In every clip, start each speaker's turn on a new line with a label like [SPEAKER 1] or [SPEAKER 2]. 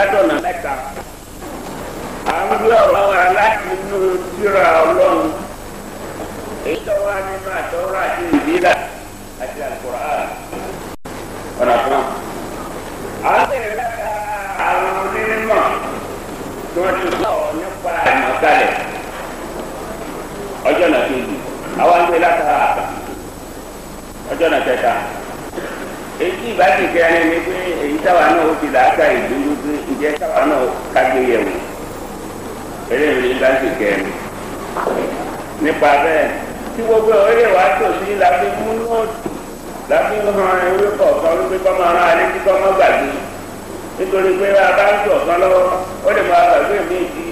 [SPEAKER 1] látọ̀nà mẹ́ta. À ń gbé ọ̀rọ̀ wa láti inú tírà Ọlọ́run. Èyí tó wá nínú àtọ́rọ̀ àti ìbílẹ̀ àti Al-Qur'an. Ọ̀nà kan. À ń bẹ̀rẹ̀ láta àwọn onímọ̀ tí wọ́n ti sọ̀rọ̀ nípa ìmọ̀kalẹ̀. Ọjọ́ náà kejì, àwa ń gbé láta àbá. Ọjọ́ náà kẹta. Èyí tí ìbá ti kẹrin ni pé èyí táwa náà ó ti làákà ìlú wípé ǹjẹ́ táwa náà kágbé yẹ̀wò. Eléyìí ní bá ti kẹrin. Nípa bẹ́ẹ̀ tí gbogbo ọ̀rẹ́ wa tò sí la fi mú nóòtù la fi hàn ewé kọ̀ọ̀kan wípé kọ́ máa rán alẹ́ tí kọ́ máa gbàgbé. Nítorí pé a bá ń sọ̀ kan lọ́wọ́ ó lè máa gbàgbé mi di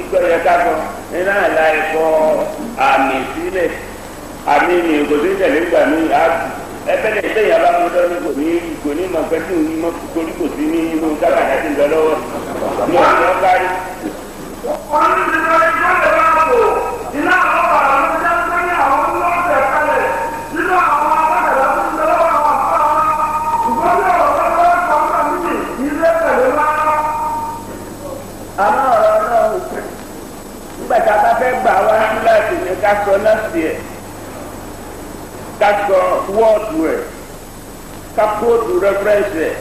[SPEAKER 1] gbọ́yẹ kákan nínú àlà ẹ̀kọ́ àmì sílẹ̀ àmì ni kò sí tẹ̀lé gbà mí ẹbẹ lè sẹ́yìn abámọdọ ní kò ní mọ pé tí òun mọ torí kò sí ní inú sábàdà tí ń lọ lọ́wọ́ ní ọjọ́ kárí.
[SPEAKER 2] Wọ́n ní ti lọ ìjọ ìbáàbò iná àwọn ọ̀rọ̀ ló jẹ́ pé ní àwọn ọlọ́ọ̀tẹ̀ kalẹ̀ nínú àwọn alágbàdá tó ń lọ lọ́wọ́ àwọn àpá ṣùgbọ́n ní ọ̀rọ̀ tó lọ́wọ́ kan náà ní ilé pẹ̀lú máa.
[SPEAKER 1] Àmọ́ ọ̀rọ̀ náà nígbà tá a bá fẹ́ gbà wá láti ní ká sọ náà sí ẹ̀ ká sọ wọ́ọ̀dù ẹ̀ ká kóòdù rẹ́fúrẹ́nsì ẹ̀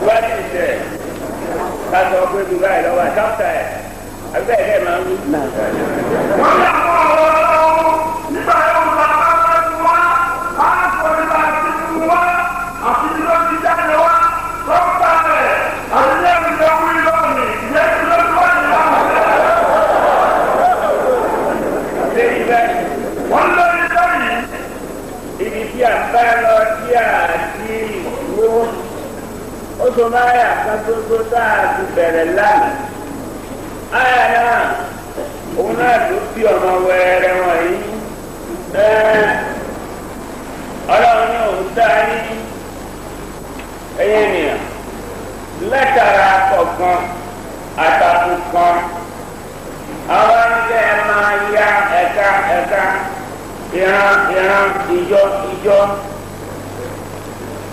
[SPEAKER 1] wádìí ẹ̀ ká sọ pé dubai lọ́wọ́ àtàkùtà ẹ̀ àbí bẹ́ẹ̀ máa ń wí.
[SPEAKER 2] Wọ́n ní àwọn ọ̀rọ̀ ọlọ́run nígbà yóò gba bàbá wá á sọ nípa ti wá àti ló ti jáde wá lọ́pàá rẹ̀ àti lẹ́yìn tó wí lónìí lẹ́yìn tó wá ní àwọn.
[SPEAKER 1] Lẹ́yìn bẹ́ẹ̀
[SPEAKER 2] Wọ́n lórí lónìí.
[SPEAKER 1] ibi tí a bá lọ tí a ti wó ó so máa yà kan tó tá a ti bẹ̀rẹ̀ lánàá. Àyà náà òun náà ló bí ọmọ wẹrẹ wọ̀nyí. Ọlọ́run ní òun dá ní ẹyẹ ènìyàn lẹ́tara kọ̀ọ̀kan àtàkùn kan. Àwọn ẹgbẹ́ ẹ máa ya ẹ̀ka ẹ̀ka ìran ìran ìjọ ìjọ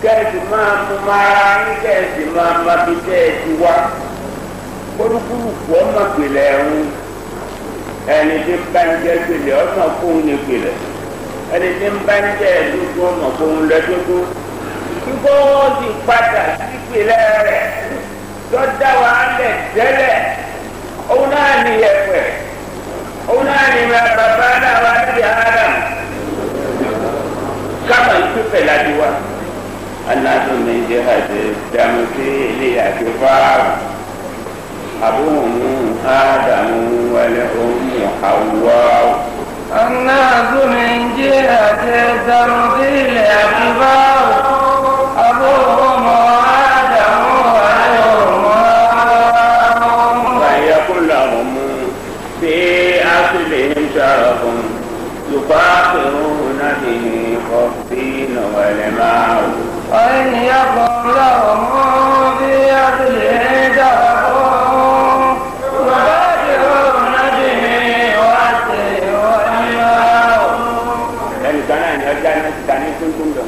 [SPEAKER 1] kẹ́ẹ̀sì máa mú mara ní kẹ́ẹ̀sì máa ma fi tẹ́ ẹ ti wá kólúkúlùkù ọmọ pèlè ẹ̀hún ẹni tí ń bá ń jẹ́ pèlè ọmọ fóun ní pèlè ẹni tí ń bá ń jẹ́ ẹ̀dúgbò ọmọ fóun lẹ́dúgbò kíkọ́ wọ́n ti padà sí pèlè rẹ̀ tó dá wa lẹ̀ tẹ́lẹ̀ òun náà ní ẹ̀pẹ̀ òun náà ní bàbá náà wà níbi Adam kama ìpípẹ̀ láti wá. Aláàtò mi jẹ́ àti dàmú sí ilé àti fáàrù. Àbúhùn Ádámù wọlé òun Hàwá.
[SPEAKER 3] الناس من جهة التمثيل أكبر أبوهم آدم وأمهم
[SPEAKER 1] ويكن لهم في أصلهم شرف يفاخرون به خفين والماء.
[SPEAKER 3] وإن يكن لهم في أصلهم شرف يفاخرون به والسير والماء.
[SPEAKER 1] Ẹnìkan náà ní ọjà náà ti ta ní tuntun lọ.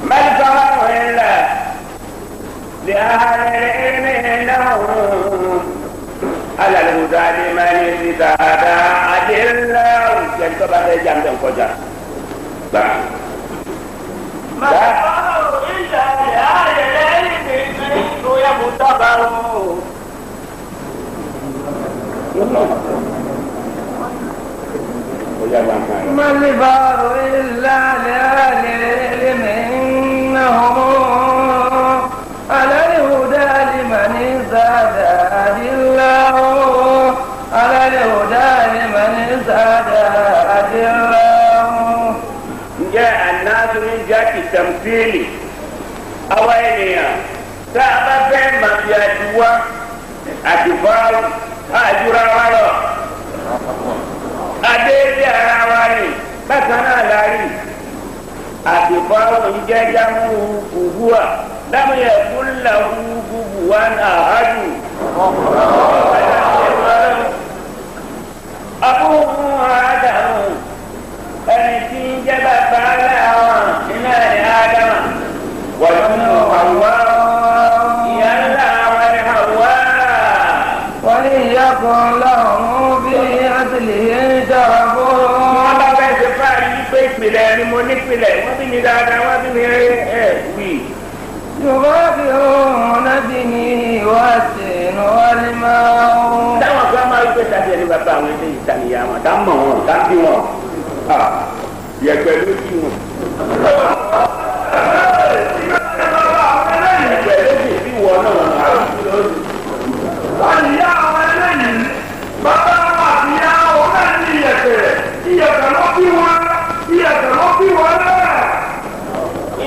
[SPEAKER 1] مدفع إلا لأهل العلم إنهم على الهدى لمن ازداد أدلة. Jẹ́ tó bá fẹ́ jà ń bẹ̀ ń kọjá. Gbà.
[SPEAKER 3] إلا لأهل العلم يتبع. ما البار إلا لأهل العلم إنهم على الهدى لمن ازداد أدلة على الهدى لمن ازداد أدلة.
[SPEAKER 1] Ǹjẹ́ ànáàtú ní jákè tẹ̀m̀pìlì àwa ènìyàn tá a bá fẹ́ máa fi àdúrà àdìfáàrù àdúrà wa lọ. Adé ilé ara wa ni bákan náà la rí àdìfáàrù ń jẹ́ jámù kùhùwà lámúyẹ̀ kúnlẹ̀ gbogbo wa náà hádù. Abúhùn Ádámù ẹni tí ń jẹ́ bá. Wàlúù Hawa ìyá ńlá wa ni Hawa.
[SPEAKER 3] وليكن لهم في أصلهم شرف.
[SPEAKER 1] Wọ́n bá bẹ́ẹ̀ ṣe fáàrí wípé ìpìlẹ̀ ni mo nípìlẹ̀, wọ́n bí mi dáadáa, wọ́n bí mi rí ẹ̀ wí.
[SPEAKER 3] يغافرون به والسين والماء.
[SPEAKER 1] Táwọn kan máa ń gbé tàbí ẹni bàbá àwọn ilé ìtàníyà wọn, tá mọ̀ wọn, tá bí wọn. Yẹ̀pẹ̀ ló bí wọn. Yẹ̀pẹ̀ ló sì bí wọn náà.
[SPEAKER 2] Àyà àwọn eléyìí, bàbá wọn àti ìyá wọn náà ní iyẹ̀pẹ̀, iyẹ̀pẹ̀ ló bí wọn, iyẹ̀pẹ̀ ló bí wọn náà.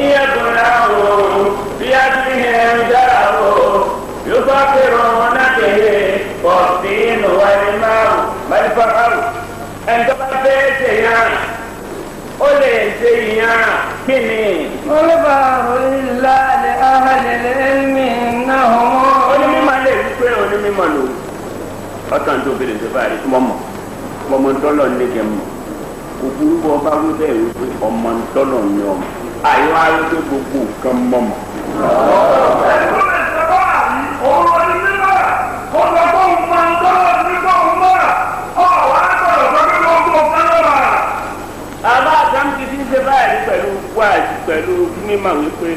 [SPEAKER 1] Ìyẹ̀kùn bí a ti hẹ̀ ń dára o, yóò bá fẹ́ràn wọn náà tẹ̀lé ọ̀sìn wáyé márùn-ún, máa fọ́nrán. Ẹni tó bá fẹ́ ṣe yàn, ó lè ṣe yàn kí ni?
[SPEAKER 3] والبحر إلا لأهل العلم إنهم
[SPEAKER 1] Onímọ̀ lè wí pé onímọ̀ lò. Ọ̀tàn tó bèrè tó báyìí mọ̀ mọ̀, mọ̀mọ́ ntọ́lọ̀ ní kẹ́ mọ̀. Kò burú bọ́ bá wí bẹ́ẹ̀ wí pé ọmọ ntọ́lọ̀ ní ọmọ. Àyọ̀ á wí pé gbogbo nǹkan mọ̀ mọ̀.
[SPEAKER 2] Ẹni tó lè ṣe báyìí, òun ló ní mímọ́, ó sọ pé òun máa ń tọ́lọ̀ nígbà òun mọ́, ọ̀wá gbọ́dọ̀ sọ pé gbogbo nǹkan ló wà.
[SPEAKER 1] Àbá àtàmì ti ń ṣe báyìí pẹ̀lú wáàsí pẹ̀lú mímọ̀ wípé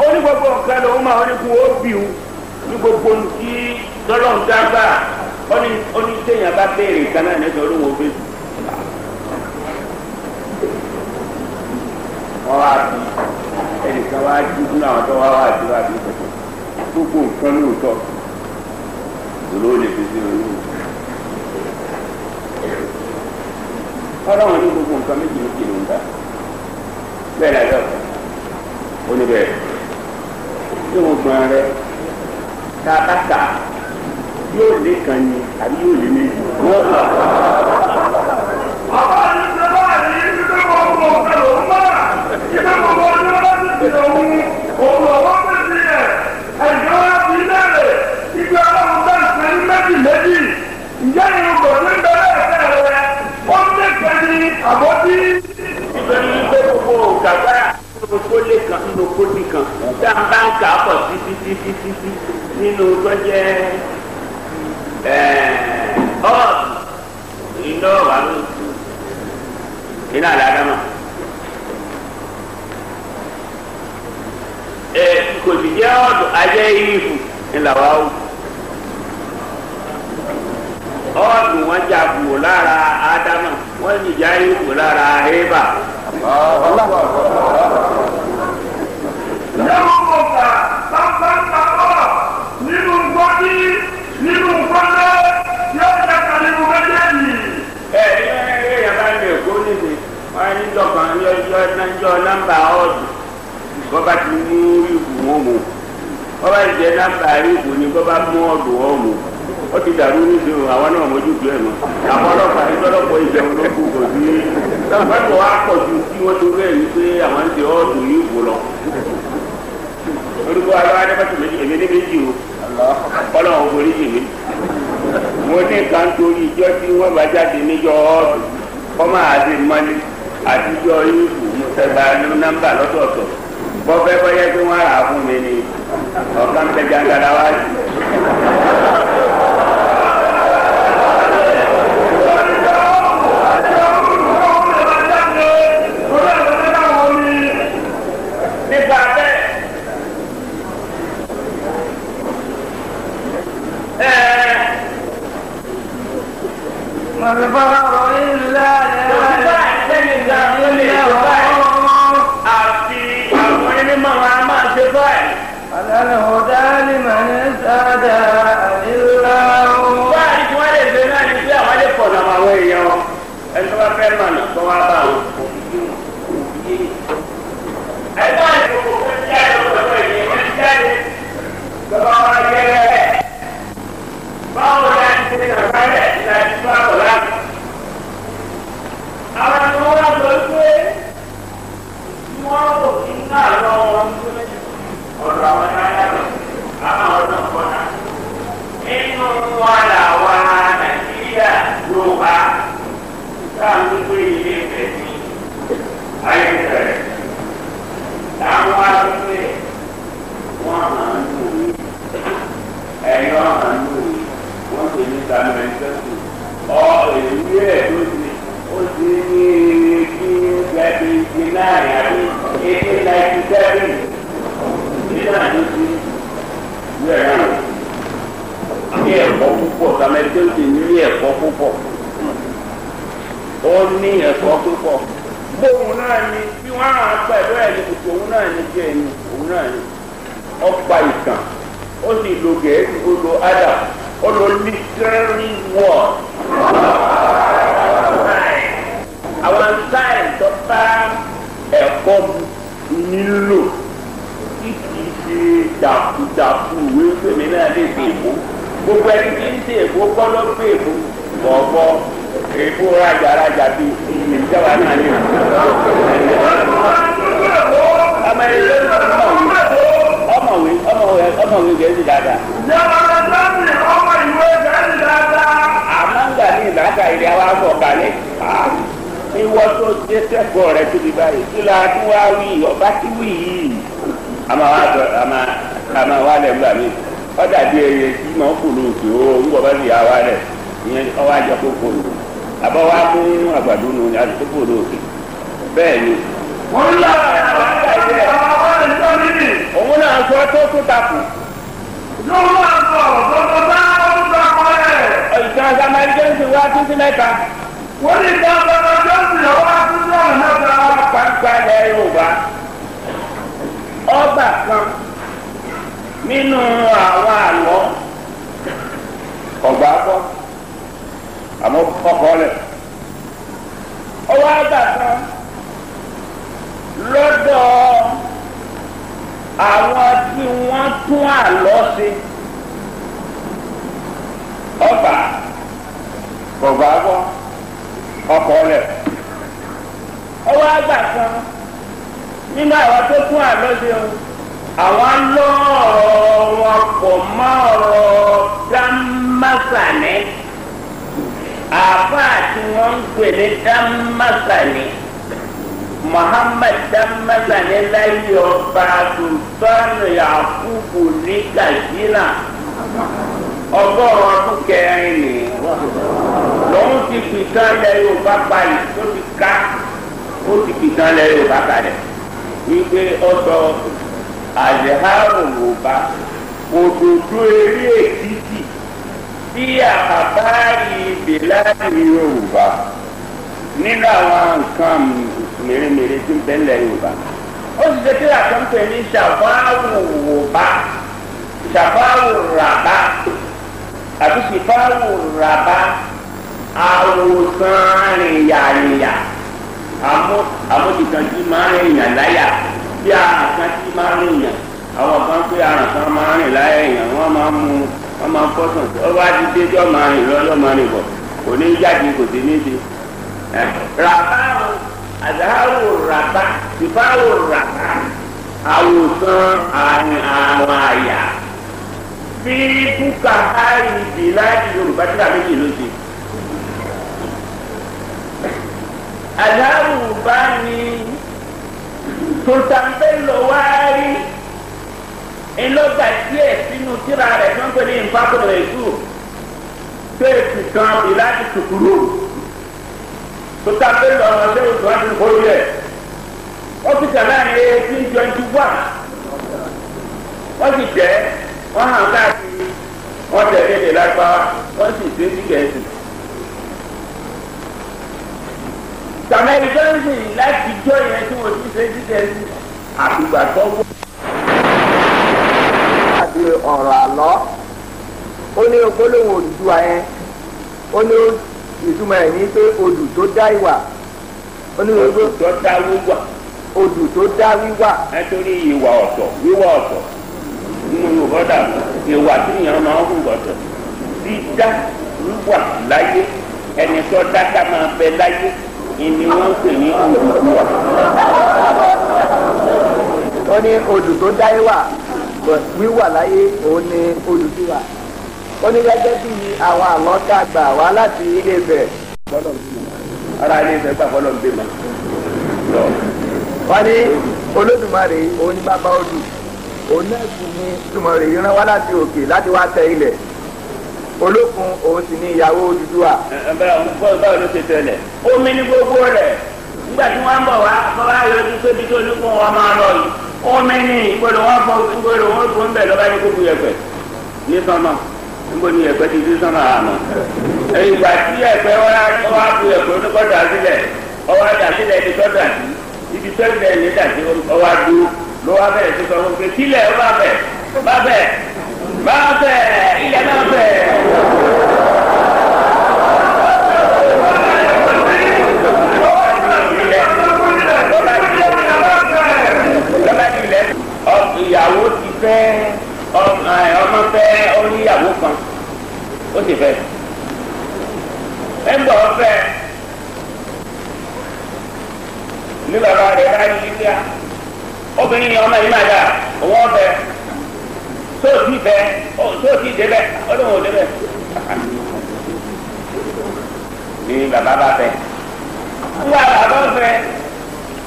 [SPEAKER 1] ó ní gbogbo nǹkan lòun máa ní kú ó bì ú ní gbogbo tí tọ́lọ̀ ń dágbà ó ní téèyàn bá béèrè nǹkan náà nítorí olóhùn ó bèèrè. Wọ́n wá bí ẹnìkan wá jí nínú àwọn tó wá wá sí wá bí pẹ̀lú gbogbo nǹkan lóòótọ́ olówó lè fi sí olówó. Ọlọ́run ní gbogbo nǹkan méjì méjì ló ń dá bẹ́ẹ̀ lábẹ́ ọ̀sán ó ní bẹ́ẹ̀ tí mo gbọ́n rẹ tá a bá kà yóò lé kan ni àbí yóò lé méjì.
[SPEAKER 2] Bàbá yìí ṣe báyìí, wípé gbogbo nǹkan ló ń mọ̀, wípé gbogbo ọjọ́ bá ti fi òun, òun lọ́wọ́ pèsè ẹ̀, ẹ̀jọ̀ wá fi léèrè, ìgbé ọlọ́run bá ìpè ní méjì méjì, ǹjẹ́ irun kò ní bẹ̀rẹ̀ ẹ̀fẹ́ rẹ̀, ó ń lè ní àbótí.
[SPEAKER 1] Nítorí pé gbogbo gàgbá nínú kó lé kan nínú kó dín kan tá a bá ń kà á pọ̀ títí títí títí nínú tó jẹ́ ọ́ọ̀tù iná wà ló iná àdádámà. Kò sì jẹ́ ọ̀dù ajẹ́ ìhù ńlá wa ó. Ọ̀dù wọn jà kúrò lára Ádámà, wọ́n sì já ìhù lára Éfà.
[SPEAKER 2] Ǹjẹ́ gbogbo ọ̀gá bá ń ta ọ́ nínú gbọ́dí nínú gbọ́dẹ́ yóò jẹ́ kan nínú méjèèjì.
[SPEAKER 1] Ẹ ní ẹyà bá lè kó níbi wọn ní dọ̀kan yọ nọ́mbà ọ̀dù bọ́ba ti mú ìbù wọn mú bọ́ba ti jẹ nọ́mbà ìbù ni bọ́ba mú ọ̀dù wọn mú ó ti dàrú níbi àwọn náà mójú tó ẹ̀ mọ́ àwọn ọlọ́pàá ní tọ́lọ́pọ̀ ìjẹun ló kù kò sí wọ́n tó wá pọ̀ ju kí wọ́n tó bẹ́ẹ̀ ní pé àwọn ń ṣe ọ̀dù ìbù lọ. Orúkọ aláwọ̀ adébọ̀tì méjì èmi ní méjì o ọlọ́run forí jì mí. Mo ní nǹkan torí ijọ́ tí wọ́n bá jáde níjọ́ ọ̀dù kọ́ máa ṣe mọ́lé àtijọ́ ìbù mo tẹ̀gbà ní nọ́mbà lọ́tọ̀ọ̀tọ̀ bọ́fẹ́ bọ́yẹ́ tí wọ́n rà á fún mi ni ọ̀kan tẹ jàǹdàrà wá sí. Nípa bẹ́ẹ̀
[SPEAKER 3] والبحر إلا لأهل العلم
[SPEAKER 1] àfi àwọn onímọ̀ wọn a máa ṣe báyìí.
[SPEAKER 3] على الهدى لمن اهتدى إلا هو.
[SPEAKER 1] Báyìí tí wọ́n lè ṣe náà ni pé àwọn lè pọ̀ nà àwọn èèyàn wọn. Ẹni tó bá fẹ́ mọ̀nà tó wá bá wọn. Ẹgbẹ́ ìdòwò fún jáde lọ́dọ̀ ìyẹn ń jáde. Bàbá wa yẹ ẹ́. Báwo ni a ti ṣe nàbálẹ̀ láti bá bọ̀ láti? Àwọn ni wọ́n wá sọ pé wọ́n rò ní náà lọ́wọ́ ọ̀rọ̀ àwọn náírà àwọn ọ̀nà kọ́nà. Nínú wa làwa Nàìjíríà Yorùbá táà ń gbé ilé ìfẹ́ sí. 99 àbí 1897 nínú àdúgbò ìwé náà ní ẹ̀kọ́ púpọ̀ Samuel Johnson ní ẹ̀kọ́ púpọ̀ ó ní ẹ̀kọ́ púpọ̀ bóun náà ni bí wọ́n á pẹ̀lú ẹ̀ ní kùtù òun náà ní jẹ́ ẹni òun náà ni ọ̀pá ìtàn ó sì lo Gẹ̀ẹ́sì ó lo Adam ó lo literary word. Àwọn sáì tó bá ẹ̀kọ́ nílò tí kìí ṣe dàkúdàkú ìwé fèmí náà lè fi èbó gbogbo ẹni tí ń ṣe èbó kọ́ ló gbé èbó bọ̀ọ̀bọ̀ èbó rájàrájà bí ìjọba náà lè ọmọ ẹni tó ń ọmọwé ọmọwé ọmọwé Gẹ̀ẹ́sì dáadáa.
[SPEAKER 2] Ọmọ ìwé Gẹ̀ẹ́sì dáadáa.
[SPEAKER 1] Àmọ́ ń gbà ní ìlàkà ilé wa sọ̀ kalẹ̀. Ìwọ tó dé sẹ́kọ̀ọ́ rẹ tóbi báyìí kí la tún wá wí ọba tí wí yìí. Àmà wá sọ àmà àmà wá lẹ̀ gbà mí. Ó dàbí ẹyẹ tí màá kò lóòkè ó ń bọ̀ bá sì yà wá lẹ̀. Ìyẹn ọwọ́ àjọ kó kò lò. Àbọ̀ wá mú àgbàdo nù ní àti tó kò lóòkè. Bẹ́ẹ̀ ni.
[SPEAKER 2] Wọ́n ń lọ àwọn ìjọ níbi.
[SPEAKER 1] Òun náà sọ tó tún takù.
[SPEAKER 2] Yóò máa sọ tọ́tọ́ bá ó takọ̀ ẹ̀.
[SPEAKER 1] Ìtàn Samuel Johnson wá tún sí mẹ́ta.
[SPEAKER 2] Wọ́n ní ìtàn Samuel Johnson wá tún sí ọ̀nà mẹ́ta.
[SPEAKER 1] Pàápàá ilẹ̀ Yorùbá. Ọba kan nínú àwọn àlọ́ ọ̀gbà kọ́ àmọ́ ọkọ̀ lẹ̀. Ọwọ́ àgbà kan lọ́dọ̀ àwọn tí wọ́n tún àlọ́ ṣe ọba ọba gbọ́ ọkọ̀ rẹ̀ ọwọ́ àgbà kan nínú àwọn tó tún àlọ́ ṣe o àwọn lọ́ọ̀rọ̀ wọn pọ̀ mọ́ ọ̀rọ̀ dámásánì àbá tí wọ́n ń pè ní dámásánì. Muhammad Dámásánì láyé ọba Sultanu Yakubu ní Katsina ọgọ́rùn ọdún kẹrin ni lòun ti pìtàn lẹ Yorùbá palẹ̀ tó ti ká ó ti pìtàn lẹ Yorùbá kalẹ̀ wípé ọsọ àzẹ̀hárò Yorùbá òdòdó eré Èkìtì bí àbárí bèláàrí Yorùbá nínú àwọn nǹkan mèremère tí ń bẹ ńlẹ̀ Yorùbá ó sì ṣe kíra kan pè ní ṣàfáwò wòbá ṣàfáwò ràbá àbí ṣìfáwò ràbá àwòsàn rìnyàrìnyà àmójúkan tí máa ń rìnyàn láyà bí àrùn kan tí máa ń rìnyàn àwọn kan pé àrùn kan máa ń rìn láyà èèyàn wọ́n máa ń mú wọ́n máa ń fọ́sàn ó bá ti dé tí wọ́n máa rìn lọ́lọ́ máa rìn bọ̀ kò ní jáde kò sí ní ṣe. Ràbá àdáwò ràbá ìfáwò ràbá àwòsàn àrùn àyà bí búkà hárì bìláàdì Yorùbá tí a méjì ló ṣe. Àdáwò bá ní Sultan Bello wá rí ńlọgbà díẹ̀ sínú tírà rẹ̀ tó ń pè ní ìfákòrò èṣù téèpì kan bìláàdì tùkúrú. Sultan Bello ọ̀nà ṣé oṣù wa ti ń kórè ẹ̀. Wọ́n fi kàlá ní 1821. Wọ́n sì jẹ́ wọ́n hàn káàkiri wọ́n tẹ̀lé èdè lágbára wọ́n sì ṣe sí Gẹ̀ẹ́sì. Samuel Johnson láti jọ yẹn tí wọ́n ti ṣe sí Gẹ̀ẹ́sì àtìgbà tó wọ́.
[SPEAKER 3] Àti ọ̀rọ̀ àlọ́ ó ní gbólóhùn Odùduwà yẹn ó ní ìtumọ̀ ẹ̀ ní pé odù tó dá ìwà ó ní
[SPEAKER 1] Odù tó dá wíwà.
[SPEAKER 3] Odù tó dá wíwà.
[SPEAKER 1] Nítorí ìwà ọ̀tọ̀ wíwà ọ̀tọ̀ nínú Yorùbá dà ìwà tí èèyàn máa ń hù ọ̀tọ̀ dídá wíwà láyé ẹni tó dá ká máa bẹ láyé ìní wọ́n ń pè ní Odùduwà.
[SPEAKER 3] Ó ní odù tó dá ìwà wíwà láyé òun ni Odùduwà. Ó ní gẹ́gẹ́ bí àwọn àlọ́ tá a gbà wá láti Ilé Ifẹ̀.
[SPEAKER 1] Ara Ilé Ifẹ̀ gbà fọlọ́ ń bímọ.
[SPEAKER 3] Wọ́n ní Olódùmarè òun ní bàbá odù òun náà sì ní Olódùmarè rán wá láti òkè láti wá tẹ ilẹ̀. Olókun òun sì ní ìyàwó Odùduwà.
[SPEAKER 1] Báwo ló ṣe tẹ̀lẹ̀? Omi ní gbogbo rẹ̀. Nígbà tí wọ́n ń bọ̀ wá bọ́lá yọjú pé bí tó ní kó wọn máa lọ yìí omi ní ìgbọ́dọ̀ wọn fọ ìgbọ́dọ̀ wọn fọ ń bẹ̀ lọ́ba ní kókó yẹ̀pẹ̀ ní sánmà níbo ni yẹ̀pẹ̀ ti fi sánmà àmọ́. Ìgbà tí yẹ̀pẹ̀ wá bu yẹ̀pẹ̀ oníkọ́dà sílẹ̀ ọwọ́ àdà sílẹ̀ ibi tó dà sí ibi tó ilẹ̀ ní dà sí ọwọ́ adúró ló wá bẹ̀rẹ̀ sí sọ fún pé sílẹ̀ ó bá bẹ̀ bá bẹ̀ bá bẹ̀ ilẹ̀ náà bẹ̀. Ìyàwó ti fẹ́ ọmọ fẹ́ oníyàwó kan ó sì fẹ́ ẹ ń bọ̀ fẹ́ ní bàbá rẹ̀ bá yí kíá obìnrin yẹn ọmọ yìí máa dà òun ọbẹ̀ sóòtì fẹ́ sóòtì débẹ̀ ó lóun ò débẹ̀ ní bàbá bá fẹ́ ńgbà bàbá fẹ́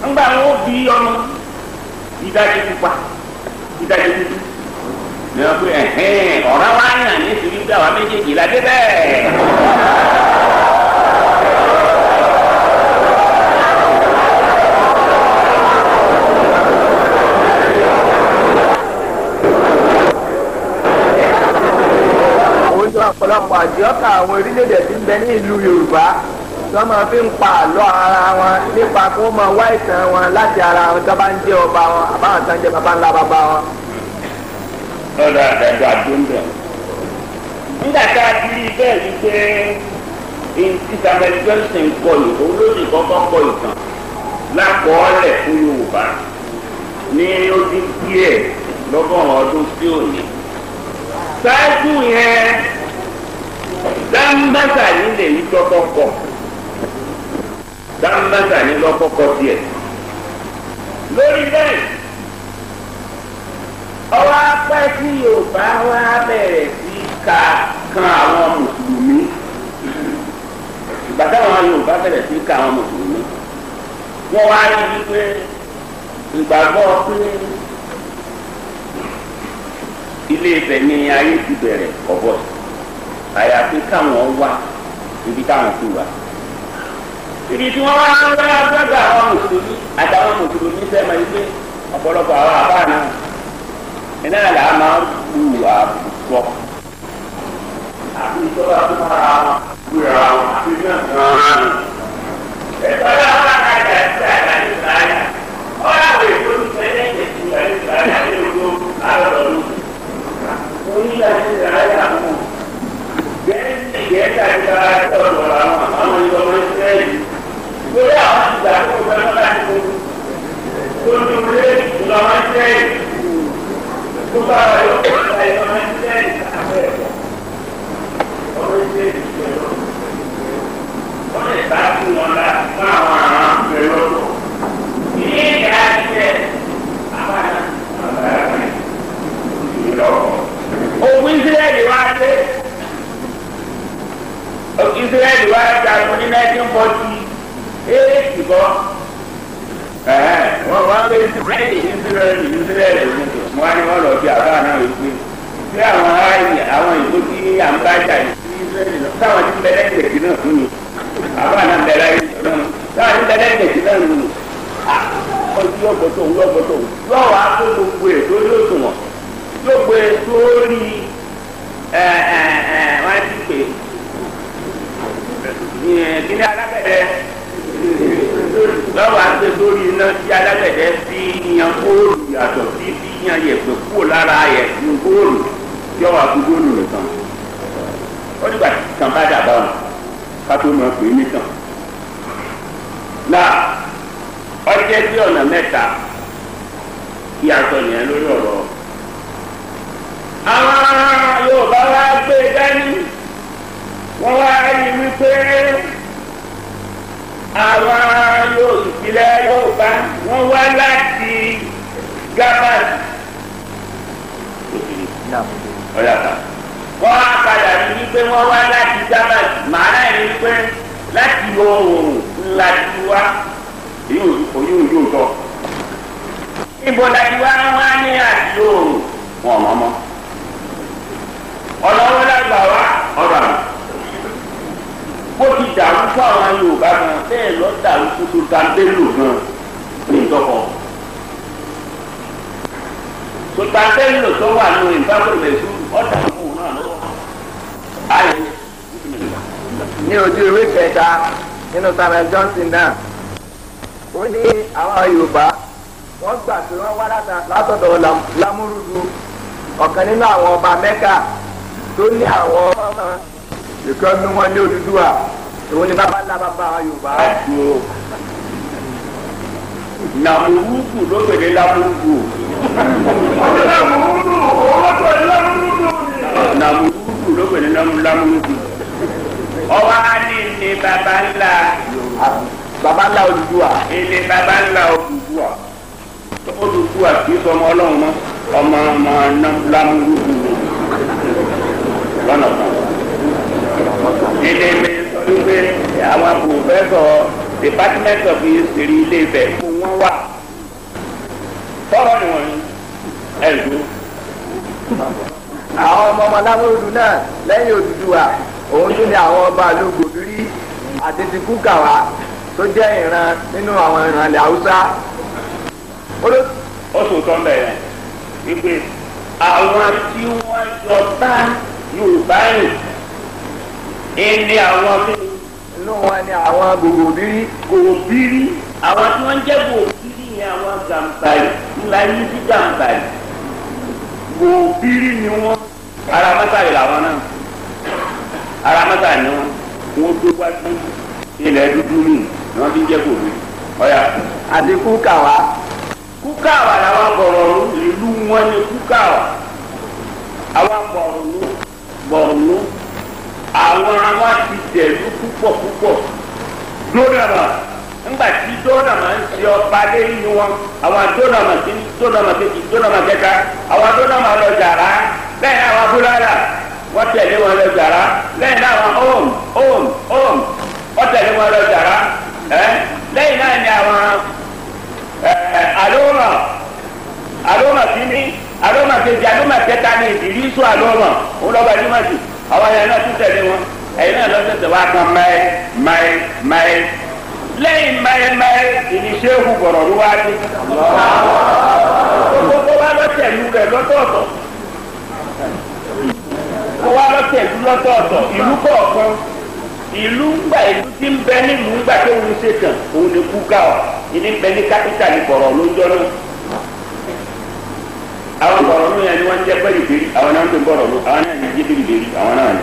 [SPEAKER 1] ńgbà wọn bí ọmọ ìdájí pupa ìdájí dúdú ní wọn pé ẹhẹn ọ̀rá wa yàn ní ìsinmi bí àwa méjèèjì la dé bẹ́ẹ̀.
[SPEAKER 3] Ojú ọ̀pọ̀lọpọ̀ àdìọ́kà àwọn orílẹ̀-èdè tí ń bẹ ní ìlú Yorùbá tí wọ́n máa fi ń pa àlọ́ ara wọn nípa kí wọ́n máa wá ìtàn wọn láti ara wọn tó bá ń jẹ́ ọba wọn àbáwọn tó ń jẹ́ baba ńlá baba wọn.
[SPEAKER 1] Lọ́dọ̀ àdàjọ àdóńdọ̀. Nígbà tá a ti rí bẹ́ẹ̀ wípé tí Samuel Johnson kọ yìí, òun ló sì kọ́kọ́ kọ ìtàn lákọọ́lẹ̀ fún Yorùbá ní ó dín díẹ̀ lọ́gọ́rùn-ún ọdún sí òní. Ṣáájú yẹn, Dámbàsà nílé yìí tọ́kọ́ kọ. Dámbàsà ní lọ́kọ́kọ́ tiẹ̀. Lórí bẹ́ẹ̀, ọwọ́ apẹ́ tí Yorùbá wá bẹ̀rẹ̀ sí ka kan àwọn mùsùlùmí. Ìgbà táwọn Yorùbá bẹ̀rẹ̀ sí ka àwọn mùsùlùmí, wọ́n wá rí wípé ìgbàgbọ́ pé Ilé Ifẹ̀ ni ayé ti bẹ̀rẹ̀ ọ̀bọ̀ àyàfi káwọn wá ibi táwọn ti wà. Ibi tí wọ́n wá ń rẹ́ agbága àwọn mùsùlùmí àtàwọn mùsùlùmí sẹ́ẹ̀ máa ń gbé ọ̀pọ̀lọpọ̀ àwọn àbá náà iná là á máa ń bu àbùkọ. Àbí ìjọba tó máa wúra wọn àti náà gan-an. Ẹ̀tọ́ náà wà kájà sí àgbàdo ìgbàlá. Ọ̀rọ̀ àwọn èso ti fẹ́ lẹ́yìn ìgbàlá ìgbàlá ní ojú àlọ́dọọdún. Onílẹ̀ ìgbàlá mú. Gẹ̀ẹ́sì gẹ̀ẹ́sì àti ọ̀dọ̀ àwọn àwọn ìjọba ìsírẹ́lì. Lórí àwọn ìgbà tó fẹ́ lọ́la ti kú. Tó ń dúró ìjọba ìsírẹ́lì. Tó bá wà yóò kó ìjọba ìsírẹ́lì àbẹ̀ ẹ̀kọ́. Ọ̀rọ̀ ìsírẹ́lì pẹ̀lú. Wọ́n lè bá fún wọn lá fún àwọn àrùn pẹ̀lú ọ̀dọ̀. Ilé ìyá jẹ́ àbáyá ogun Ísírẹ́lì wá dé. Ísírẹ́lì wá jagun ní 1948 bọ́. Wọ́n wá pé Ísírẹ́lì Ísírẹ́lì Ísírẹ́lì wọ́n á ní wọ́n lọ bí àbá náà wípé tí àwọn àwọn ìbò tí à ń bá jà yìí Ísírẹ́lì náà táwọn ti ń bẹ lẹ́gbẹ̀ẹ́ náà fún mi. Àbá náà ń bẹ láyé táwọn ti ń bẹ lẹ́gbẹ̀ẹ́ náà fún mi. Ọdún yóò gbọ́ tóun yóò gbọ́ tóun yóò wá kó gbogbo ètò yóò tún wọn yóò gbé sórí wọ́n ti pè é kíní alágbẹ̀dẹ lọ́wọ́ àti sórí iná tí alágbẹ̀dẹ fi yan góòlù yàtọ̀ sí fi yan yẹ̀pẹ̀ kúrò lára yẹ̀pẹ̀ góòlù yóò wá fi góòlù nìkan ó nígbà tí kan bá dà báwọn ká tó máa pè é nìkan. Náà ọjọ́ sí ọ̀nà mẹ́ta kí a sọ yẹn lórí ọ̀rọ̀. Àwọn Yorùbá wá gbé dání wọ́n wá rí wípé àwọn yóò ìpìlẹ̀ Yorùbá wọ́n wá láti Gabas. Wọ́n á padà rí wípé wọ́n wá láti Gabas màá rí wípé láti oòrùn ńlá ti wá èyí ò yóò tọ́. Ibo la ti wá wá ní àti oòrùn wọn mọ́ mọ́. Ọ̀nà wọn lágbà wá ọ̀rọ̀ àmì. Bó ti dàrú fún àwọn Yorùbá kan bẹ́ẹ̀ lọ dàrú fún fún Sultan Bello gan ní ìtọ́kọ̀. Sultan Bello tó wà nù ìfáfọ̀lẹ̀sù ọ̀dà fún òun náà lọ́wọ́. Ayé
[SPEAKER 3] ní ojú ìwé kẹta nínú Samuel Johnson náà ó ní àwọn Yorùbá wọ́n gbà pé wọ́n wá látọ̀dọ̀ Lámúrúdù ọ̀kan nínú àwọn ọba Mẹ́kà tó ní àwọn ọmọ ìkànnì wọn ní Odùduwà òun ni bàbá ńlá bàbá àwọn Yorùbá.
[SPEAKER 1] Nàmúrúdù ló pèlè Lámúrúdù.
[SPEAKER 2] Lámúrúdù owó tó Lámúrúdù ni.
[SPEAKER 1] Nàmúrúdù ló pèlè Lámúrúdù. Ọwọ́ á ní ní bàbá ńlá.
[SPEAKER 3] Bàbá ńlá Odùduwà.
[SPEAKER 1] Ilé bàbá ńlá Odùduwà. Odùduwà kì í sọmọ Ọlọ́run mọ́ ọmọ ọmọ Lámúrúdù lọ́nà kan. Ilé mi sọ wípé àwọn pòfẹ́sọ̀ Department of History Ilé Ifẹ̀ fún wọn wà. Tọ́rọ̀ ni wọ́n ẹ̀ lù.
[SPEAKER 3] Àwọn ọmọ ọmọ Lámúrúdù náà lẹ́yìn Odùduwà òun tún ní àwọn ọba ìlú Gòbírí àti ti Kúkàwá tó jẹ́ ìran nínú àwọn ìran ilẹ̀ Haúsá.
[SPEAKER 1] Ó sòótọ́ bẹ̀rẹ̀ wípé àwọn tí wọ́n jọ bá Yorùbá rìn ẹni àwọn
[SPEAKER 3] inú wọn ni àwọn Gòbírí.
[SPEAKER 1] Gòbírí àwọn tí wọ́n jẹ́ Gòbírí yẹn àwọn Gàmbàrí ńlá yìí sí Gàmbàrí Gòbírí ni wọ́n. Ara mọ́sàlì làwọn náà ara mọ́sàlì ni wọ́n wọ́n tó wájú ilẹ̀ dúdú mi ni wọ́n fi ń jẹ́ Gòbírí. Ọ̀yà
[SPEAKER 3] àti Kúkàwá.
[SPEAKER 1] Kúkàwá làwọn Bọ̀rọ̀nù ìlú wọn ni Kúkàwá àwọn Bọ̀rọ̀nù Bọ̀rọ̀nù àwọn àwọn ti tẹ̀lú púpọ̀ púpọ̀ dónàmà ńgbà tí dónàmà ń ṣe ọba lẹ́yìn wọn àwọn dónàmà kìíní dónàmà kejì dónàmà kẹta àwọn dónàmà lọ jàrá lẹ́yìn àwọn búlára wọ́n tẹ̀lé wọn lọ jàrá lẹ́yìn àwọn om om om wọ́n tẹ̀lé wọn lọ jàrá ẹ lẹ́yìn náà ni àwọn àlómà àlómà kìíní àlómà kejì àlómà kẹta ni ìdírísù àlómà òun lọ́ba ẹ̀dínmọ̀ sí àwọn yẹn náà tún tẹ̀lé wọn ẹ̀yin náà lọ́sẹ̀sẹ̀ wá kan mẹ́ẹ̀ mẹ́ẹ̀ mẹ́ẹ̀ lẹ́yìn mẹ́ẹ̀ mẹ́ẹ̀ ìníṣẹ́hù bọ̀rọ̀ ló wá dé. Gbogbo wa lọ́tẹ̀lú rẹ̀ lọ́tọ̀ọ̀tọ̀. Gbogbo wa lọ́tẹ̀lú lọ́tọ̀ọ̀tọ̀ ìlú kọ̀ọ̀kan ìlú ńgbà ìlú tí ń bẹ nílùú ńgbà tó ń ṣe kàn òun ni Kúkàwá ìní ń bẹ ní kápítà ní bọ̀rọ̀ lójọ́ náà. Àwọn bọ̀rọ̀ ló yẹn ni wọ́n ń jẹ́ bẹ́rìbẹ́rì àwọn náà ń pè bọ̀rọ̀ ló àwọn náà ń jẹ́ bẹ́rìbẹ́rì àwọn náà ni.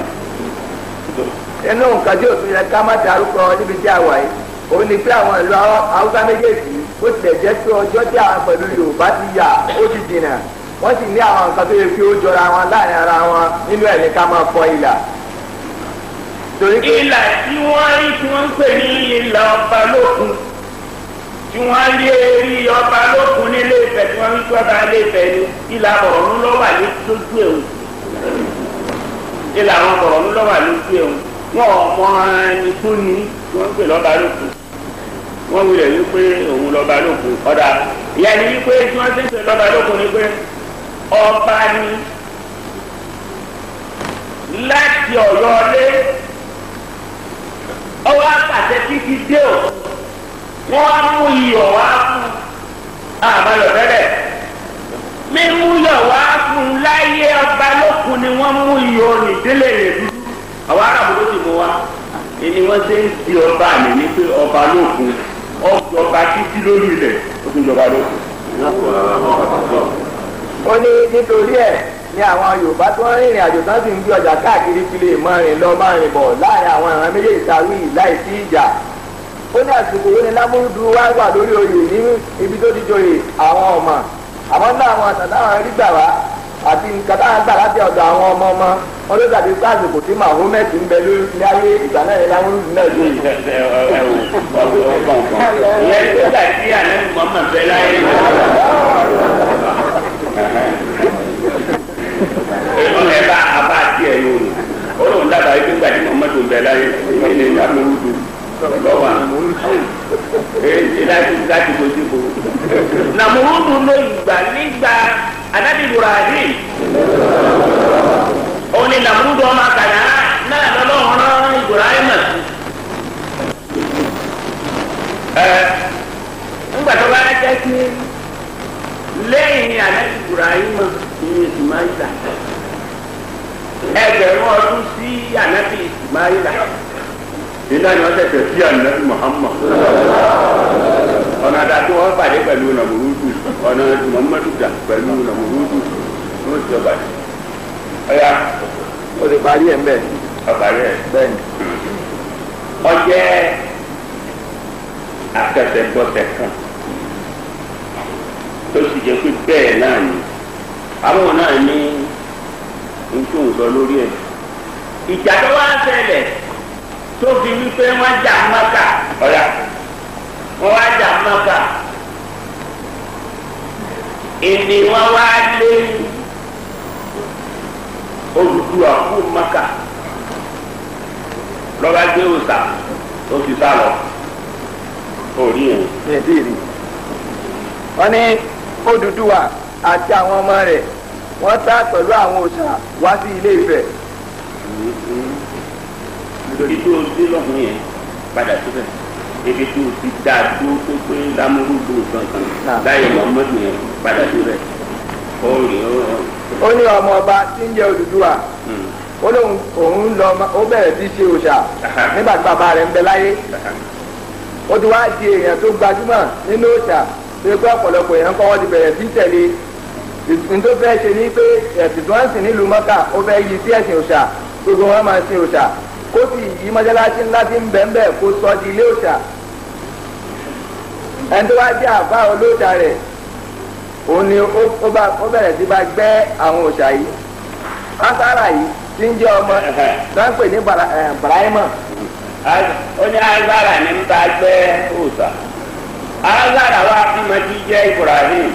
[SPEAKER 3] Inú nǹkan tí òtún yẹ ká má darúkọ níbi tí a wà yìí òun ni pé àwọn ìlú Haúsá méjèèjì ó tilẹ̀ jẹ́ pé ọjọ́ tí àwọn pẹ̀lú Yorùbá ti yà ó ti dìnnà wọ́n sì ní àwọn nǹkan tó yẹ kí ó jọra wọn láàrin ara wọn nínú ẹ̀ ní ká máa kọ ìlà.
[SPEAKER 1] Ìlà tí wọ́n rí tí wọ́n ń pè ní ìlà ọba lókun tí wọ́n rí eré ọba lókun nílé Ifẹ̀ tí wọ́n rí tí ọba ilé Ifẹ̀ ni ìlà Bọ̀rọ̀nú ló wà lójú ẹ̀hún ìlà àwọn Bọ̀rọ̀nú ló wà lójú ẹ̀hún wọn ò mọ ẹni tó ní tí wọ́n ń pè lọ́ba lókun wọ́n wulẹ̀ wípé òun lọ́ba lókun ọ̀dà ìyá ni wípé tí wọ́n ti ń pè lọ́ba lókun ni pé ọba ni láti Ọ̀yọ́ lé ọwọ́ apàṣẹ títí dé o wọ́n á mú iyọ̀ wá fún àmàlọ̀ tẹ́lẹ̀ mímú yọ̀ wá fún láyé ọba lókun ni wọ́n mú iyọ̀ nìdílé rẹ̀ dúdú àwọn aráàlú ló ti mú wa ẹni wọ́n ṣe ń di ọba mi ní pé ọba lókun ọjọba títí lórí ilẹ̀ ó tún jọba lókun.
[SPEAKER 3] Ó ní nítorí ẹ̀ ni àwọn Yorùbá tó ń rìnrìn àjò tán sì ń gbé ọjà káàkiri fi lè máa rìn lọ máa rìn bọ̀ láàrin àwọn ìran méjèèjì tá a wí láì sí ìjà. Ó ní àsìkò wo ni Lámúrúdù wá wà lórí oyè ní ibi tó ti joyè àwọn ọmọ àmọ́ náà àwọn àtàn táwọn rí gbà wá àti nǹkan táwọn gbà láti ọ̀dọ̀ àwọn ọmọ ọmọ wọn ló dàbí pé àsìkò tí Mahomet ń bẹ lórí ní ayé ìgbà náà ni Lámúrúdù náà joyè.
[SPEAKER 1] Ìyẹn nígbà tí àná Muhammad bẹ láyé. Ẹ bá a bá tiẹ̀ yóò lò ó lóun dábàá yìí nígbà tí Muhammad bẹ láyé ilé Lámúrúdù lọ́wọ́ láti láti kojú ko. Nàmúrúdù ló ìgbà nígbà Ànábì Ibrahim. Òun ni Nàmúrúdù ọmọ kàná náà lọ́lọ́run rán Ibrahim sí. Ńgbà tó bá jẹ́ kí lẹ́yìn Ànábì Ibrahim ní Ismaila ẹgbẹ̀rún ọdún sí Ànábì Ismaila
[SPEAKER 2] iná ni wọ́n tẹ̀sẹ̀ sí Ànábì Muhammad
[SPEAKER 1] ọ̀nà àdàtú wọn pàdé pẹ̀lú Nàmúrúdù ọ̀nà Muhammadu dà pẹ̀lú Nàmúrúdù ló ti ọba dé. Ọ̀ya
[SPEAKER 3] ó ti parí ẹ̀ ń bẹ̀.
[SPEAKER 1] Ọ̀parí ẹ̀.
[SPEAKER 3] Bẹ́ẹ̀ni.
[SPEAKER 1] Ọjẹ́ akẹsẹ̀gbọ́sẹ̀ kan tó sì jẹ́ pé bẹ́ẹ̀ náà ni àwọn náà ní nǹkan sọ lórí ẹ̀. Ìjà tó wá ṣẹlẹ̀ tó fi wípé wọ́n jà Mákà ọ̀ya wọ́n wá jà Mákà ìní wọ́n wá lé Odùduwà kú Mákà lọ́ba gbé òòṣà ó fi sá lọ orí ẹ̀.
[SPEAKER 3] Wọ́n ní Odùduwà àti àwọn ọmọ rẹ̀ wọ́n sá pẹ̀lú àwọn òòṣà wá sí Ilé Ifẹ̀.
[SPEAKER 1] Ibi tó o dé lọ́hùn yẹn padà síbẹ̀ ibi tó o ti dá tó tó pé lámúrúdù kankan láyé Muhammadu yẹn padà síbẹ̀ ó rí ó.
[SPEAKER 3] Ó ní ọmọ ọba tí ń jẹ́ Odùduwà ó lóun òun lọ ó bẹ̀rẹ̀ sí ṣe òòṣà nígbà tí bàbá rẹ̀ ń bẹ láyé. Ó ti wá di èèyàn tó gbajúmọ̀ nínú òòṣà tó yẹ pé ọ̀pọ̀lọpọ̀ èèyàn kọ́ wọ́n ti bẹ̀rẹ̀ sí tẹ̀lé. Ní tó fẹ́ ṣe ni pé ẹ̀sìn tó ń sìn nílùú Mọ́kà ó fẹ́ yí sí ẹ̀sìn òòṣà, gbogbo wọn máa sin òòṣà, kó sì yí mọ́ṣáláṣí ńlá tí ń bẹ ń bẹ̀ kó sọ di ilé òòṣà. Ẹni tó wá jẹ́ àbá olóòṣà rẹ̀ òun ni ó bẹ̀rẹ̀ sí bá gbẹ́ àwọn òòṣà yìí. Ásárà yìí tí ń jẹ́ ọmọ tó ń pè ní Bàráímà.
[SPEAKER 1] Ó ní Azara ní ń bá gbẹ́ òòṣà. Azara wa bímọ tí jẹ́ Ibrahim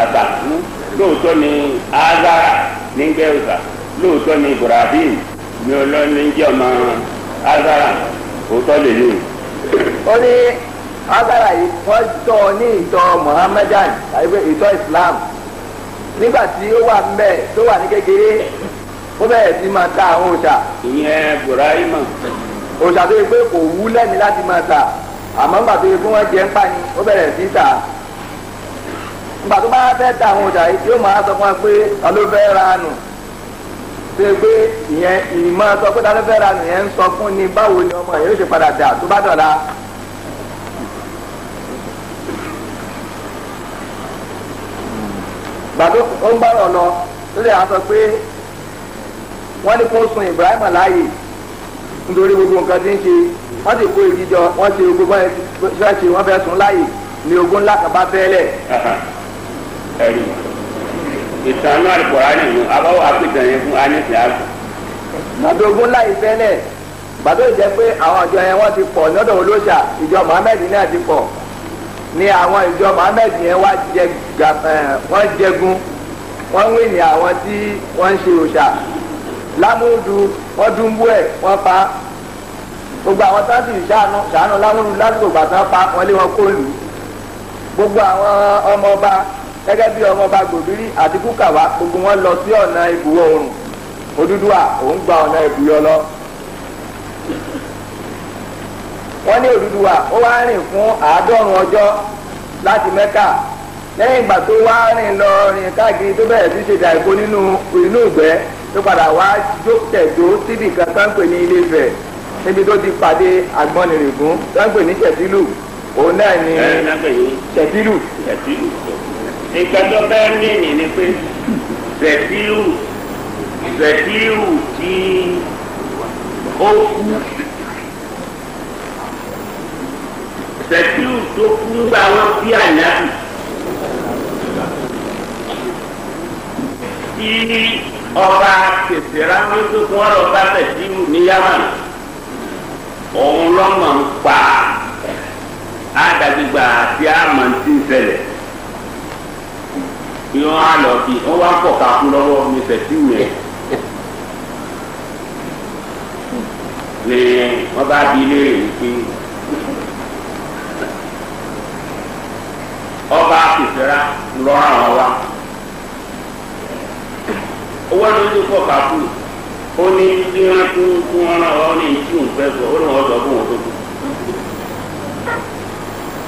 [SPEAKER 1] àtàkù. Lóòótọ́ ni Azara ní gbẹ́ òòṣà, lóòótọ́ ni Ibrahim ní ọlọ́ni jẹ́ ọmọ Azara, òótọ́ lè ní.
[SPEAKER 3] Ó ní Azara yìí wọ́n tọ́ ní ìtọ́ Muhammadan tàbí ìtọ́ Islam. Nígbà tí ó wà ńbẹ̀ tó wà ní kékeré, ó bẹ̀rẹ̀ sí máa ta àwọn òòṣà.
[SPEAKER 1] Ìyẹn Ibrahim.
[SPEAKER 3] Òòṣà tó yẹ pé kò wú lẹ́ni láti máa ta, àmọ́ nígbà tó yẹ pé wọ́n jẹ́ ń pa ni ó bẹ̀rẹ̀ sí ta. Nígbà tó bá fẹ́ ta àwọn òòṣà yìí yóò máa sọ fún wa pé ta ló fẹ́ ra nù. Tó yẹ pé ìyẹn ìmọ̀ sọ pé ta ló fẹ́ ra nù yẹn ń sọ fún ni báwo ni ọmọ yẹn yóò ṣe padà dà tó bá dọ̀la. Gbà tó ó ń bọ̀rọ̀ lọ tó lè sọ pé wọ́n ní kó sun Ibrahim láàyè nítorí gbogbo nǹkan tí ń ṣe, wọ́n sì kó igi jọ, wọ́n ṣe gbogbo ṣe wọ́n fẹ́ sun láàyè ní ogun ńlá kan bá bẹ́ẹ̀lẹ̀.
[SPEAKER 1] Ẹ̀rí ìtàn náà Al-Kùránì nínú abáwọ̀ àpìtàn yẹn fún anìsí àgbà.
[SPEAKER 3] Gbàdó ogun ńlá yìí bẹ́ẹ̀lẹ̀, gbàdó jẹ́ pé àwọn ìjọ yẹn wọ́n ti pọ̀ lọ́dọ̀ olóṣà, ìjọ Muhammed náà ti pọ̀ ní àwọn ìjọ Muhammed yẹn wá jẹ wọ́n jẹgun, wọ́n wí ní àwọn tí wọ́n ń ṣe òòṣà. Lámúdù wọ́n dúnbú ẹ̀ wọ́n pa gbogbo àwọn tó ń sì ṣàánú Lámúdù lásìkò ìgbà tán pa wọ́n lé wọn kó lù ú. Gbogbo àwọn ọmọọba gẹ́gẹ́ bí ọmọọba Gòbírí àti Kúkàwá gbogbo wọn lọ sí ọ̀nà ìbúwọ̀ oòrùn. Odùduwà òun gba ọ̀nà ìbúyọ lọ. Wọ́n ní Odùduwà ó wá rìn fún 90 ọjọ́ láti Mẹ́kà. Lẹ́yìn ìgbà tó wá rìn lọ rìn káàkiri tó bẹ̀rẹ̀ sí ṣe dàìkó nínú inú ìgbẹ́ tó padà wá tẹ̀dó síbì kan tó ń pè ní Ilé Ifẹ̀ níbi tó ti pàdé Àgbọnnìrègún tó ń pè ní Ṣẹ̀tìlù, òun náà ní Ṣẹ̀tìlù.
[SPEAKER 1] Nǹkan tó bẹ́ẹ̀ ní ni pé Ṣẹ̀tìlù Ṣẹ̀tìlù tí ó kú, Ṣẹ̀tìlù tó kú ńgbà wọn bí ànábì tí ọba kẹsìrá wọn tó kún ọ̀rọ̀ bá Ṣẹ̀tìlù ní Yámánì, òun lọ́mọ ń pa àdàgbìgbà àti àmọ̀ tí ń ṣẹlẹ̀ bí wọ́n á lọ bí wọ́n wá pọ̀ ká fún lọ́wọ́ ní Ṣẹ̀tìlù yẹn ni wọ́n bá bi léèrè wípé ọba kẹsìrá lọ́rọ̀ àwọn wa owó ló ń pọ̀ ká fún ó ní bí wọ́n tún kún wọn náà wọ́n ní tí òun fẹ́ sọ ó ní wọ́n sọ fún wọn tó kù.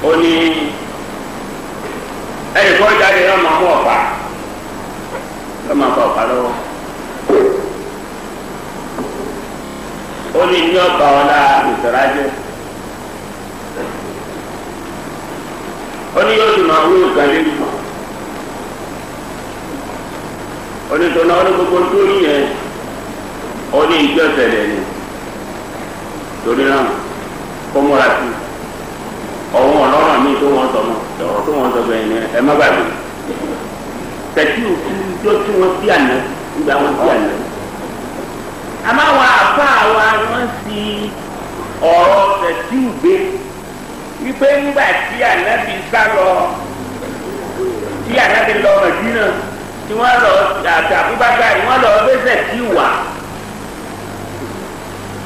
[SPEAKER 1] Ó ní ẹnì kan jáde náà máa mú ọ̀pá lọ́ máa fa ọ̀pá lọ́wọ́. Ó ní ní ọ̀pá ọ̀la ìsọ̀rájẹ́. Ó ní yóò sì máa wú nǹkan lẹ́nu. Ó ní tó náà ó ní gbogbo tó ní yẹn ó ní ìjọ ṣẹlẹ̀ ni. Torí náà kó múra sí ọ̀hún ọlọ́rọ̀ mi tó wọ́n sọ mọ́ ọ̀rọ̀ tó wọ́n sọ bẹ́ẹ̀ ni ẹ má gbàgbé. Tẹ̀sí òkú tó tí wọ́n bí àná nígbà wọ́n bí àná. Àmọ́ àwọn àfa wa wọ́n sì ọ̀rọ̀ tẹ̀sí gbé wípé ńgbà tí ànábì sá lọ tí ànábì lọ Mẹdínà tí wọ́n lọ àti Abubakar wọ́n lọ fẹsẹ̀ tí wà.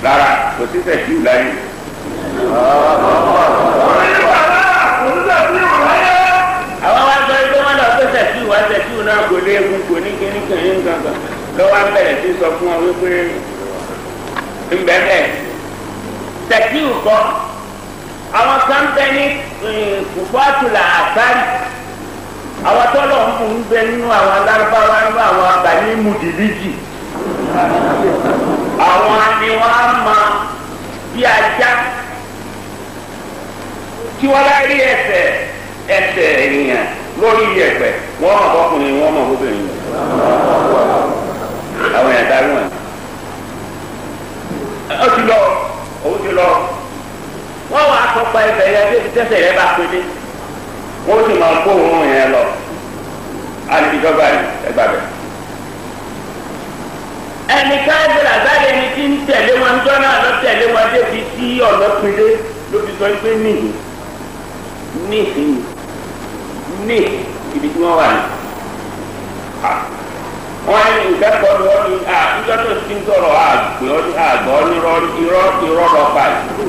[SPEAKER 1] Rárá kò sí tẹ̀sí láyé. Àwọn wa sọ pé wọ́n lọ fẹsẹ̀ tí wà tẹ̀sí náà kò léegun kò ní kíní kíní kankan lọ́wọ́ á bẹ̀rẹ̀ sí sọ fún wọn wípé ńbẹ́bẹ́ tẹ̀sí kọ́ àwọn kan bẹ ní kùfàtúlà àtàrí àwọn tọ́lọ̀ ń bù ń bẹ nínú àwọn alárúbáwá nínú àwọn abàní mùdìlíjì àwọn ni wọ́n á ma bí ajá tí wọ́n bá rí ẹsẹ̀ ẹsẹ̀ ènìyàn lórí ẹ̀pẹ̀ wọ́n mọ̀ ọkùnrin wọ́n mọ̀ obìnrin àwọn èèyàn darí wọn. Ó ti lọ òun ti lọ wọ́n wàá kọ́pa ẹsẹ̀ yẹn débi tẹ́sẹ̀ yẹn bá pété wọ́n sì máa kó òun yẹn lọ alìdíjọba yìí ẹgbà bẹ̀. Ẹnìkan ẹgbẹ́ àgbáyé ni tí ń tẹ̀lé wọn ń jọ́ náà lọ tẹ̀lé wọn débi tí ọ̀nà pété ló fi sọ pé nìyí níhìn ní ibi tí wọ́n wà ní. Wọ́n ní nǹkan kọ́ ni wọ́n ní àtijọ́ tó ti ń sọ̀rọ̀ àgbẹ̀ ọdún àgbọ̀ onírọ́ irọ́ irọ́ lọ pa yìí.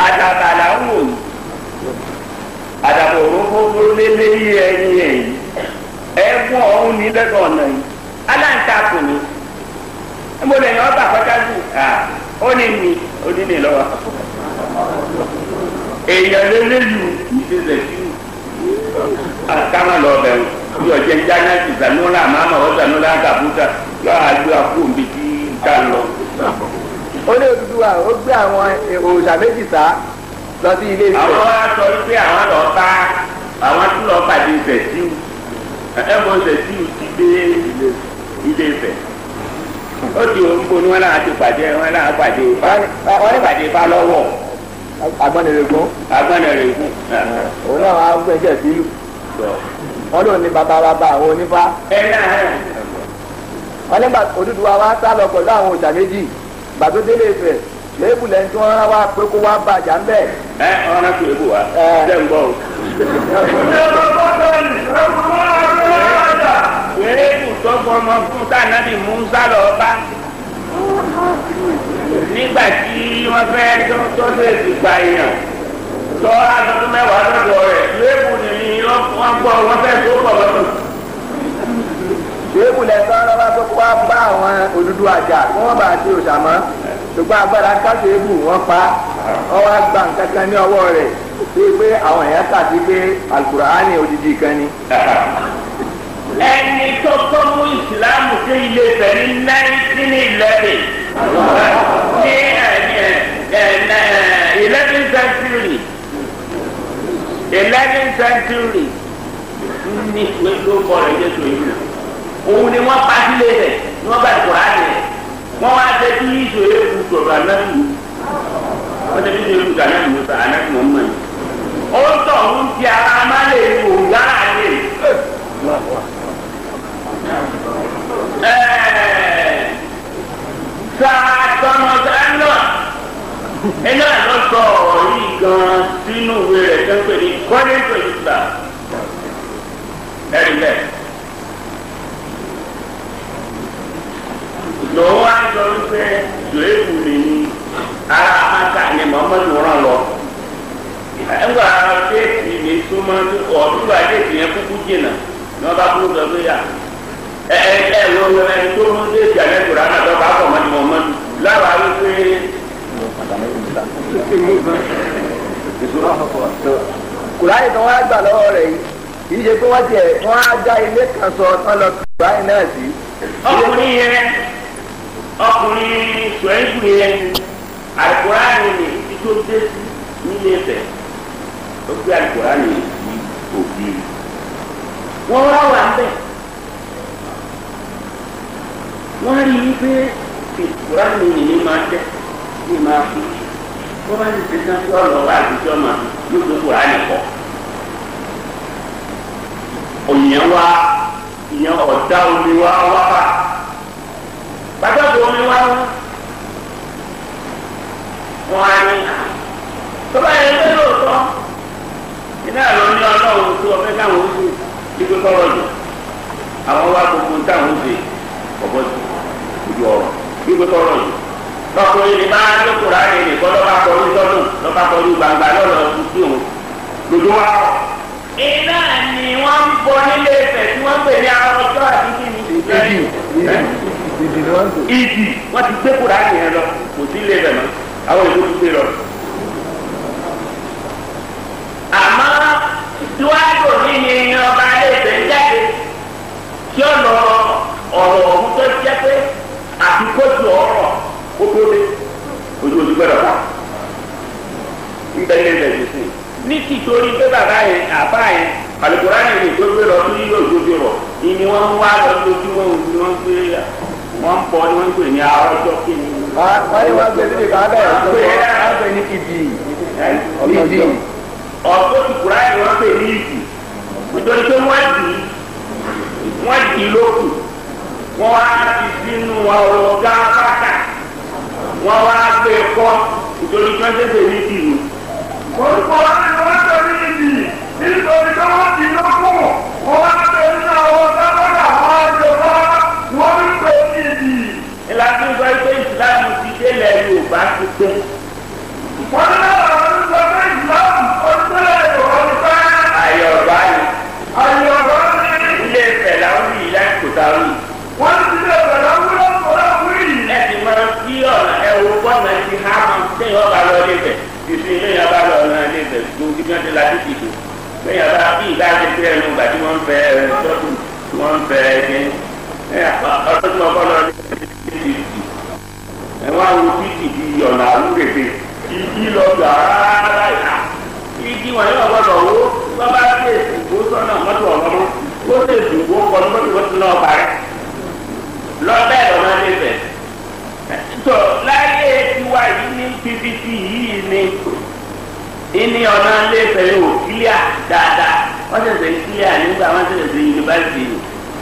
[SPEAKER 1] Àdàbà là ń wò yìí. Àdàbà òrófó lé lé ẹyin ẹ̀yìn. Ẹ̀gbọ́n ọ̀hún ní lẹ́nu ọ̀nà yìí. Aláǹtakùn ni. Mo lè yàn ọ́ bà kọjá jù. Ó ní mi, ó ní mi lọ́wọ́. Èèyàn lélẹ́yìn ìṣẹ̀lẹ̀ sí kama lọ bẹ̀rù bí ọ̀jẹ̀ ń jáná ti zanúlá àmàmà ọ̀ zanúlá kàbútà yọ àjọ àkóńbi tí ká lọ.
[SPEAKER 3] Ó ní Odùduwà ó gbé àwọn òòṣà méjì sá lọ sí ilé Ifẹ̀.
[SPEAKER 1] Àwọn wa sọ wípé àwọn lọ bá àwọn tún lọ pàdé Ṣẹ̀tíù ẹ̀bùn Ṣẹ̀tíù ti dé ilé Ifẹ̀. Ó ti òǹkó ni wọ́n náà ti pàdé wọ́n náà pàdé wọ́n pàdé bá lọ́wọ́.
[SPEAKER 3] Agbọ́nìrègún.
[SPEAKER 1] Agbọ́nìrègún.
[SPEAKER 3] Òun náà wàá gbẹ́jẹ̀ sílù. Wọ́n lòun ní bàbá bàbá àwọn onífá. Wọ́n nígbà Odùduwà wá sá lọ pẹ̀lú àwọn òòṣà méjì. Gbàtó délé Ifẹ̀ léèbù lẹ́ni tí wọ́n rán wá pé kó wá bàjá ń bẹ̀.
[SPEAKER 1] Ẹ ọ̀rọ̀ náà kò léèbù wá. Ṣé ń gbọ́ o? Léèbù tó fọmọ fún tànàbì Musa lọ bá. Nígbà tí wọ́n fẹ́ tó ṣèṣì pa èèyàn tọ́ aṣọ́dún mẹ́wàá lọ́dọ̀ rẹ̀ léèbù ni wọ́n gbọ́ wọ́n fẹ́ tó pọ̀ lọ́dún.
[SPEAKER 3] Léèbù lẹ́ni tí wọ́n rán wá pé kó wá bá àwọn Odùduwà jà kí wọ́n bá ṣe òòṣà mọ́. Ṣùgbọ́n agbára káṣí eégún wọ́n pa wọ́n wá gba nǹkan kan ní ọwọ́ rẹ̀ sí pé àwọn èèyàn kà sí pé Al-Kùránì odidi kan ni.
[SPEAKER 1] Ẹni tó kọ́ mú ìsìlámù sí Ilé Ifẹ̀ ní 1911 ní 11th century ní ló kọ́ rẹ̀ Jésù yìí. Òun ni wọ́n pa sílé rẹ̀ ni wọ́n bá Kùránì rẹ̀. Wọ́n wá ṣe bí ìṣòro ewu sọ̀rọ̀ ànábì wọ́n ṣe bí ìṣòro ewu sọ̀rọ̀ ànábì Musa ànábì Muhammad. Ó tọ̀ ń ti ara má lè wò yára lè. Sàtọ̀nà ẹ̀nà ẹ̀nà ló sọ ọ̀rọ̀ yìí gan-an sínú ìwé rẹ̀ tó ń pè ní Calling to Islam. Ẹ̀rí bẹ́ẹ̀. Lòun wá sọ wípé Jòhébù mi ní ara Maka ni Muhammadu rán lọ. Ẹ̀ńgbà déètì mi súnmọ́ ọ̀dúngbà déètì yẹn kúkú jìnnà ní wọ́n bá kúrò sọ pé yà. Ẹ ẹ wo ẹni tó mú déètì àlẹ́kùrọ̀ àná lọ́ba àpọ̀ mọ́ ni Muhammadu láwa wípé.
[SPEAKER 3] Kùránì tó wọ́n á gbà lọ́wọ́ rẹ̀ yìí kì í ṣe pé wọ́n tiẹ̀ wọ́n á dá ilé kan sọ tán lọ Kùránì náà sí.
[SPEAKER 1] Ọkùnrin yẹn, ọkùnrin Ṣùẹ́bù yẹn, Àlùkùránì ni ibi tó dé sí nílé Ifẹ̀, ó gbé Àlùkùránì sí ògiri. Wọ́n wá wà ń bẹ̀. Wọ́n rí i pé Kùránì ni máa jẹ́ ní máa fi. Wọ́n bá ti ṣe tán sí ọ̀rọ̀ wa àti tí ọmọ yóò gbé Kùránì kọ̀. Òyìn wa ìyẹn ọ̀dá omi wá wá bá. Bàtà tó omi wá wá. Wọ́n á ní tó bá yẹ pé lóòótọ́ iná ló ní ọlọ́run tó ọfẹ́ káwọn oṣù kíkó tọrọ jù. Àwọn wá gbogbo táwọn oṣù ọ̀bọ ojú ọ̀rọ̀ kíkó tọrọ jù. Lọ́kùnrin ní máa ń Kùránì nìkan lọ́ba kọjú sọ́dún lọ́ba kọjú gbangba lọ́lọ́ sí òun lójú wa. Iná ni wọ́n ń bọ nílé Ifẹ̀ tí wọ́n ń pè ní arọ́jọ́ àti kíni.
[SPEAKER 3] Ìdì ni wọ́n ń pè.
[SPEAKER 1] Ìdì wọ́n ti gbé Kùránì yẹn lọ, kò sí ilé Ifẹ̀ mọ́, àwọn ìlú ti gbé lọ. Àmọ́ tíwájú òní ni ọba ilé Ifẹ̀ ń jáde tí ó lọ ọ̀rọ̀ ọ̀hún tó jẹ́ pé àfikójú ọ̀rọ̀ ó tó dé ojú ojú gbọ́dọ̀ fà ń bẹ ilé Ifẹ̀ sí ní tìtorí pé bàbá yẹn àbá yẹn Àlùkùránì ní tó gbé lọ sí òjòjò rọ ìní wọn ń wá lọ lójúmọ́ ni wọ́n gbé wọ́n ń bọ ni wọ́n ń pè ní arọ́jọ́ kí ni.
[SPEAKER 3] Wọ́n ní wọ́n gbé síbi kan bẹ́ẹ̀ tó wọ́n pè ní ìdì. Ìdì.
[SPEAKER 1] Ọ̀pọ̀ ti Kùránì wọ́n pè ní ìdì nítorí pé wọ́n dì í wọ́n dì í lókù wọ́n wá ti sínú ọ̀rọ̀ gáfákà wọ́n wá gbé kọ́ nítorí pé wọ́n ṣẹ̀ṣẹ̀ ní ìdì nù.
[SPEAKER 2] Orúkọ wa ni wọ́n pè ní ìdì nítorí pé wọ́n dì í lókù wọ́n wá gbé nínú àwọn gáfákà wọ́n gbé kọ́ wọ́n ń pè ní ìdì.
[SPEAKER 1] Ìlànà ìgbà pé ìsìlámù ti délẹ̀ Yorùbá ti pé.
[SPEAKER 2] Wọ́n ní àwọn ń sọ pé ìsìlámù ó délẹ̀ Yorùbá ti pẹ́.
[SPEAKER 1] Ayọ̀ ọ̀bá ni.
[SPEAKER 2] Ayọ̀ ọ̀bá ni.
[SPEAKER 1] Ilé Ifẹ̀ làwọn yìí láti kò tá a wí.
[SPEAKER 2] Wọ́n ti ilé Ifẹ̀ làwọn wí lọ́kọ̀ọ́ láwọn wí.
[SPEAKER 1] Ẹ ti máa kí ọ̀nà ẹ̀wò bọ́ọ̀nà ti há máa téèyàn ọba lọ ilé Ifẹ̀. Ìsìn léèyàn bá lọ ọ̀nà ilé Ifẹ̀ tó kí wọ́n ti la títì tó. Léèyàn bá bí ìgbà ti pé ẹnu ìgbà tí wọ́n ń fẹ́ tọ́tù tí wọ́n ń fẹ́ ẹ̀kẹ́. Ọdún tí wọ́n kọ́ lọ ilé Ifẹ̀ ẹ wá wo títì di ọ̀nà àwúrèbe igi lọ gbàrà igi wọn yóò gbọ́dọ̀ wó wọn bá dé ìdìbò sọ́nà mọ́tò ọlọmọ ó dé ìdìbò kọlu mọ́tò mọ́tò náà parẹ́ lọ bẹ́ẹ̀ lọ́nà lébẹ̀ tó láyé tiwa yìí ní pvc yìí ní ní ọ̀nà lébẹ̀ yóò kílíà dáadáa wọ́n ṣẹ̀ṣẹ̀ kílíà nígbà wọ́n ṣẹ̀ṣẹ̀ yunifásitì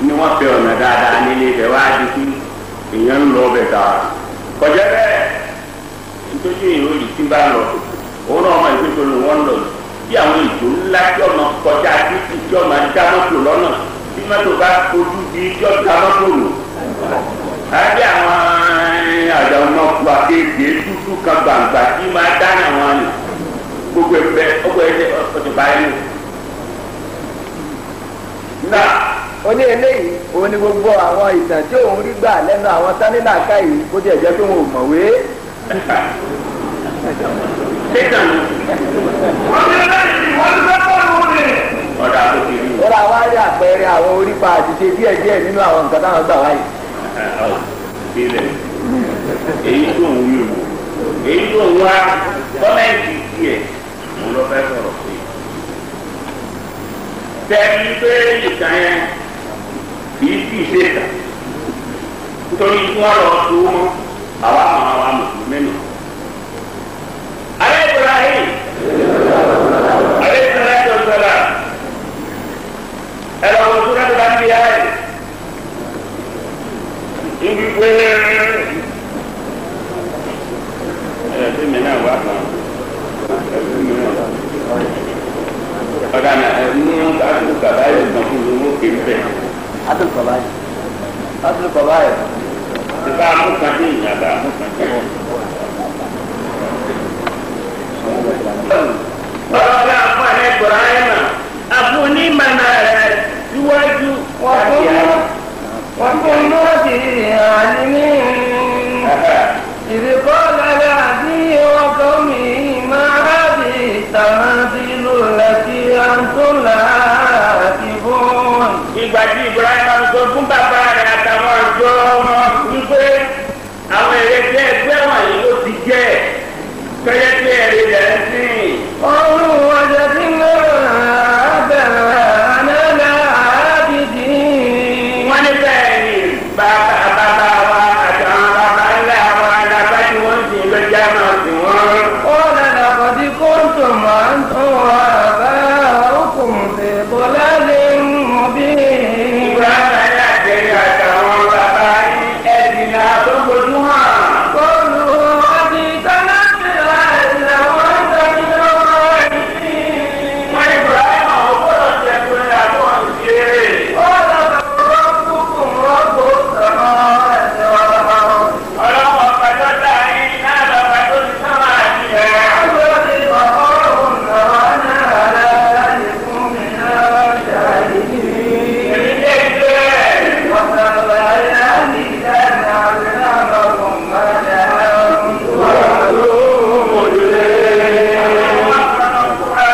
[SPEAKER 1] ni wọ́n fẹ́ ọ̀nà dáadáa nílé ibẹ̀ wá di kí èèyàn ń lọ ọbẹ̀ dáa kọjá bẹ́ẹ̀ nítorí èèyàn ò rí tí bá lọ òun náà máa ìpín tolu wọn lọ bí àwọn ìjò ńlá tí ọmọ kọjá títí tí ọmọ dá mọ́tò lọ́nà bí mọ́tò bá fojú di tí ọmọ dá mọ́tò lò àbí àwọn àjàmọ́ akéèké dúdú kan gbàǹgbà tí máa dáná wọn ni gbogbo ẹgbẹ́ ọgbẹ́ ẹgbẹ́ ọtí báyìí nù.
[SPEAKER 3] Ó ní eléyìí òun ni gbogbo àwọn ìtàn tí òun rí gbà lẹ́nu àwọn sanilaka yìí bó tiẹ̀ jẹ́ pé wọn ò mọ̀wé.
[SPEAKER 1] Ṣéjàn ni.
[SPEAKER 2] Wọ́n ní eléyìí wọ́n ti fẹ́ bọ́ọ̀lù ni.
[SPEAKER 1] Ọ̀dà tó ti rí.
[SPEAKER 3] Ó ra wá rí àpẹẹrẹ àwọn orípa àṣìṣe díẹ̀díẹ̀ nínú àwọn nǹkan táwọn gbà wáyé.
[SPEAKER 1] Èyí tó ń wí o, èyí tó ń wá gọ́ọ̀mẹ̀ntì tiẹ̀, mo lọ fẹ́ sọ̀rọ̀ pé. Tẹ́lí pé ìtàn yẹn kìí sì ṣe tà nítorí tí wọ́n lọ tó mọ́ àwa àwọn àwa mùsùlùmí nù. Alẹ́ Ibrahim alẹ́ sọlá tó sọlá ẹ lọ wọ sọlá tó bá ń bí ayé ibi pé ẹ ṣé mi náà wà kàn ẹ ṣé mi náà ọ̀dà náà ẹ mú àtúntò kàbá yẹn gbọ̀n fún mi wọ́n kéwì bẹ́ẹ̀.
[SPEAKER 3] Atúlù kọ̀ọ̀bá yẹn.
[SPEAKER 1] Ìbá amúkàdé ìyàbá amúkàdé. Ọlọ́dà fún ẹ̀ Ibrahima, àfúnímọ̀nà rẹ̀ síwájú.
[SPEAKER 4] Wọ́n kún lọ́ọ̀dì àlìmí. إذ قال لأبيه وقومه ما هذه التماثيل التي
[SPEAKER 1] sọ̀rọ̀ wọn wípé àwọn èrè tí ẹgbẹ́ wọ̀nyí ló ti jẹ́ tọ́jẹ́ tí èrè rẹ̀ ń sìn.
[SPEAKER 4] قالوا وجدنا آباءنا لها عابدين.
[SPEAKER 1] Wọ́n ní bẹ́ẹ̀ ni bàbá bàbá wa àtàwọn bàbá ńlá wa lábá tí wọ́n ń sìn lọ́jà máa sìn wọ́n.
[SPEAKER 4] قال لقد كنتم أنتم وآباؤكم في ضلال مبين.
[SPEAKER 1] Ìgbà ayé àtẹ̀yìn àtàwọn bàbá yín ẹ̀sìn náà tó fojú hàn.
[SPEAKER 4] قالوا أجئتنا بالعدل وأنت من الظالمين.
[SPEAKER 1] Wọ́n ní Ibrahim àwọn gbọ́dọ̀ jẹ́ pé àbọ̀ ń ṣe é.
[SPEAKER 4] قال بل ربكم رب السماوات والأرض
[SPEAKER 1] Ọlọ́wọ́ ọba tó dá yín náà lọ́ba tó ti sábà ti ẹ̀.
[SPEAKER 4] الذي فطرهن وأنا على ذلكم من الشاهدين.
[SPEAKER 1] Èmi lè gbé ẹ̀.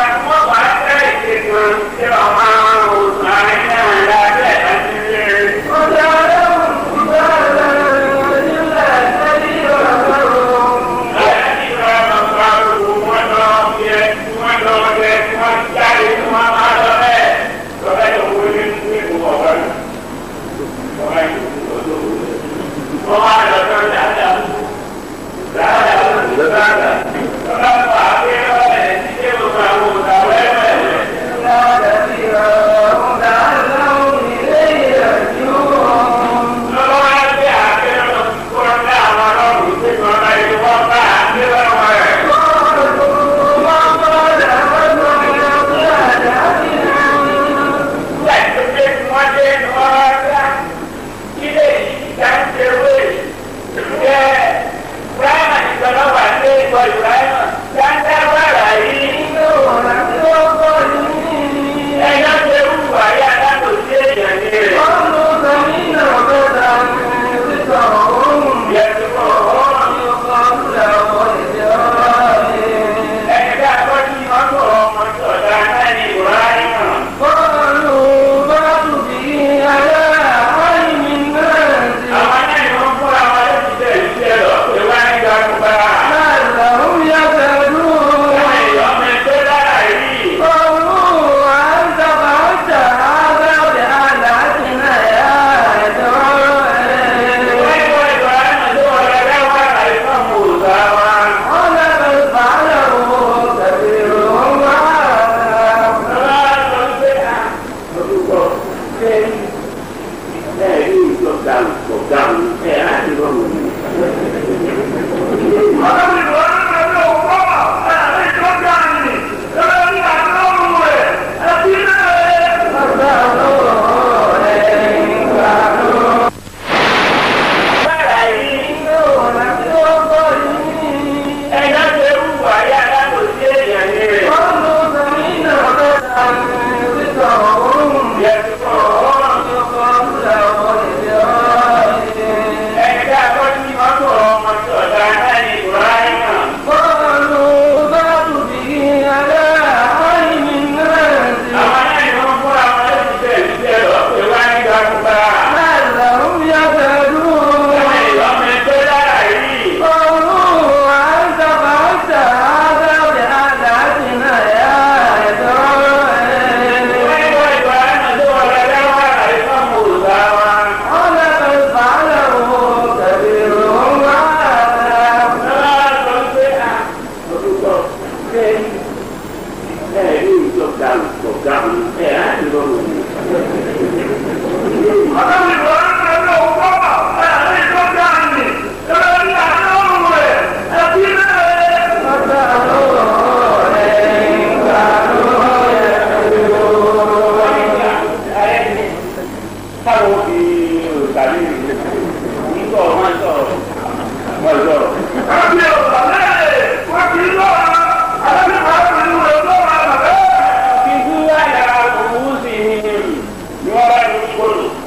[SPEAKER 1] Wọ́n wá tẹ́ ìṣègùn tí ọmọ òsàn náà lábẹ́ àti ilé.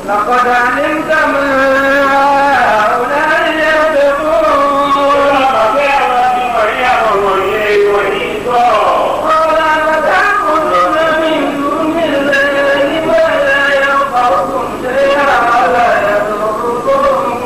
[SPEAKER 4] لقد علمت ما هؤلاء يبغون. قال أفتعبدون من دون الله ما لا ينفعكم شيئا ولا يضركم.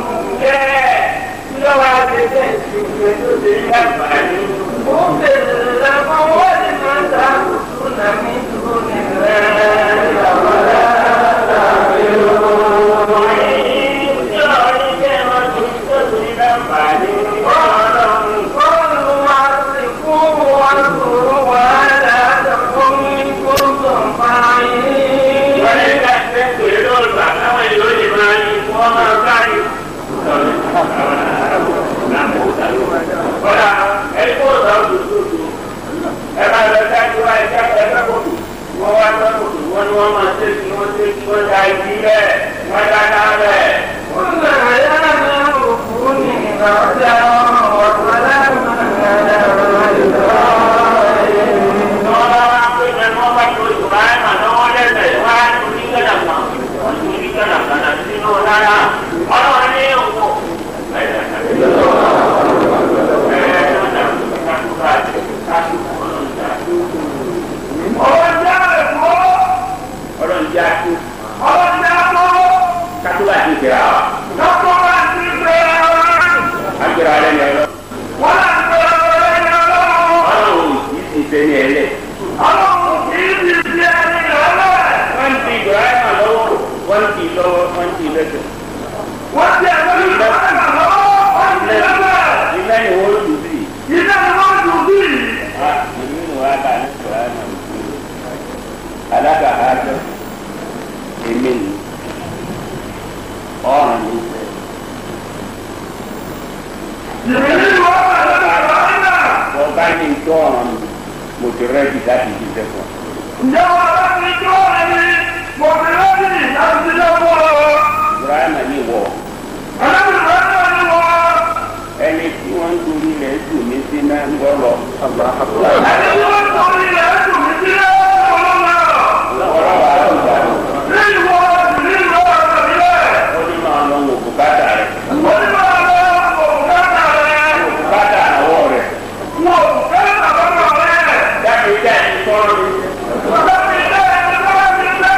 [SPEAKER 1] pera wa.
[SPEAKER 2] Ká tó bá ti pera wa.
[SPEAKER 1] À ń pera wa lẹ́nu ẹ̀rọ.
[SPEAKER 2] Wọ́n á ń pera wa lẹ́nu ẹ̀rọ.
[SPEAKER 1] Ọlọ́run kì í sì ṣe ní ẹlẹ́.
[SPEAKER 2] Ọlọ́run kì í sì ṣe ẹni ẹlẹ́.
[SPEAKER 1] Wọ́n ti Ibrahima lọ́wọ́, wọ́n ti lọ́wọ́, wọ́n ti lẹ́sẹ̀.
[SPEAKER 2] Wọ́n ti ẹ̀rọ Ibrahima lọ́wọ́, wọ́n ti lẹ́sẹ̀.
[SPEAKER 1] Iná ni wọ́n lù sí.
[SPEAKER 2] Iná ni wọ́n lù sí.
[SPEAKER 1] Ìlú wa bá ní Ibrahima alága àjọ èmi ni ọ̀ràn mi fẹ́.
[SPEAKER 2] Ìrírí wọ́n bá lọ́dọ̀ Ibrahima.
[SPEAKER 1] Wọ́n bá ní ìtọ́ ọ̀ràn mi, mo ti rẹ́dì láti ṣiṣẹ́ fún ọ.
[SPEAKER 2] Ǹjẹ́ wọ́n bá ní ìtọ́ ọ̀ràn mi, mo ti rẹ́dì láti ṣiṣẹ́ fún ọ.
[SPEAKER 1] Ibrahima ní wọ̀.
[SPEAKER 2] Ànábì Ibrahima ní wọ̀.
[SPEAKER 1] Ẹni tí wọ́n ń torí rẹ̀ dùn mí sí náà ń gbọ́ lọ.
[SPEAKER 2] Ẹni tí wọ́n ń torí rẹ̀ dùn mí sí náà ń gbọ́ lọ.
[SPEAKER 1] Ọ̀rọ̀ wa ló ń gbà lọ.
[SPEAKER 2] Ní ìwọ ní ìwọ ọ̀rọ̀ mi lẹ̀.
[SPEAKER 1] Ó ní máa lọ wò bùkátà rẹ̀.
[SPEAKER 2] Ó ní máa lọ wò bùkátà rẹ̀.
[SPEAKER 1] Wò bùkátà àwọ̀ rẹ̀.
[SPEAKER 2] Wò bùkátà àwọ̀ rẹ̀.
[SPEAKER 1] Jáde jáde tọ́rọ mi.
[SPEAKER 2] Jáde jáde tọ́rọ mi sẹ́.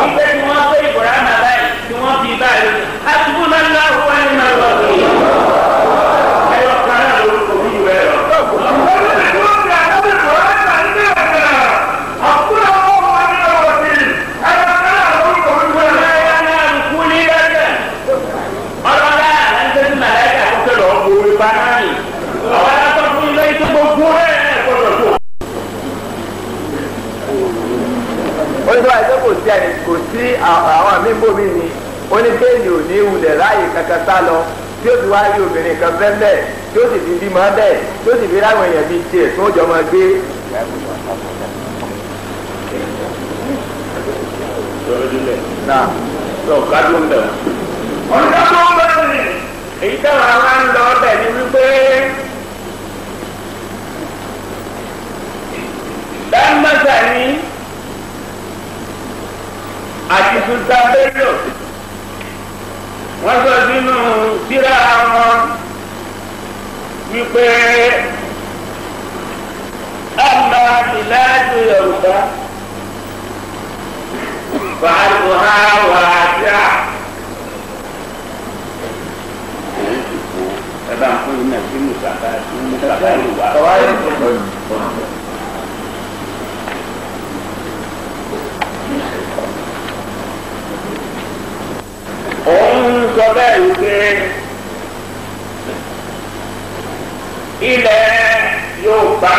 [SPEAKER 1] Ibẹ̀ ni wọ́n gbé Ibrahima báyìí tí wọ́n fi báyìí. Hasbunallahu wa ni'mal wakeel. Ẹyọ kan náà lórúkọ mi jù bẹ́ẹ̀ lọ.
[SPEAKER 3] Oníṣẹ́ àìsàn kò sí ẹni kò sí àwọn mímbòmí ni oníkéènì ò ní wulẹ̀ ráàyè kankan sá lọ tí ó fi wá rí obìnrin kan fẹ́ bẹ́ẹ̀ tí ó sì fi bímọ bẹ́ẹ̀ tí ó sì fi ráwọn èèyàn bíi tiẹ̀ tó jọ máa gbé.
[SPEAKER 1] Èyí táwọn ará ń lọ bẹ̀ ni wípé dáńmọ́sà ni àti Sultan Bello wọ́n sọ sínú tírà wọn wípé àmà ìlàjì Yorùbá fàálùhà wàásà. Ẹ bá ń fún yín náà sí mùsàbá sí mùsàbá yìí wá. Òun sọ bẹ́ẹ̀ wípé ilẹ̀ Yorùbá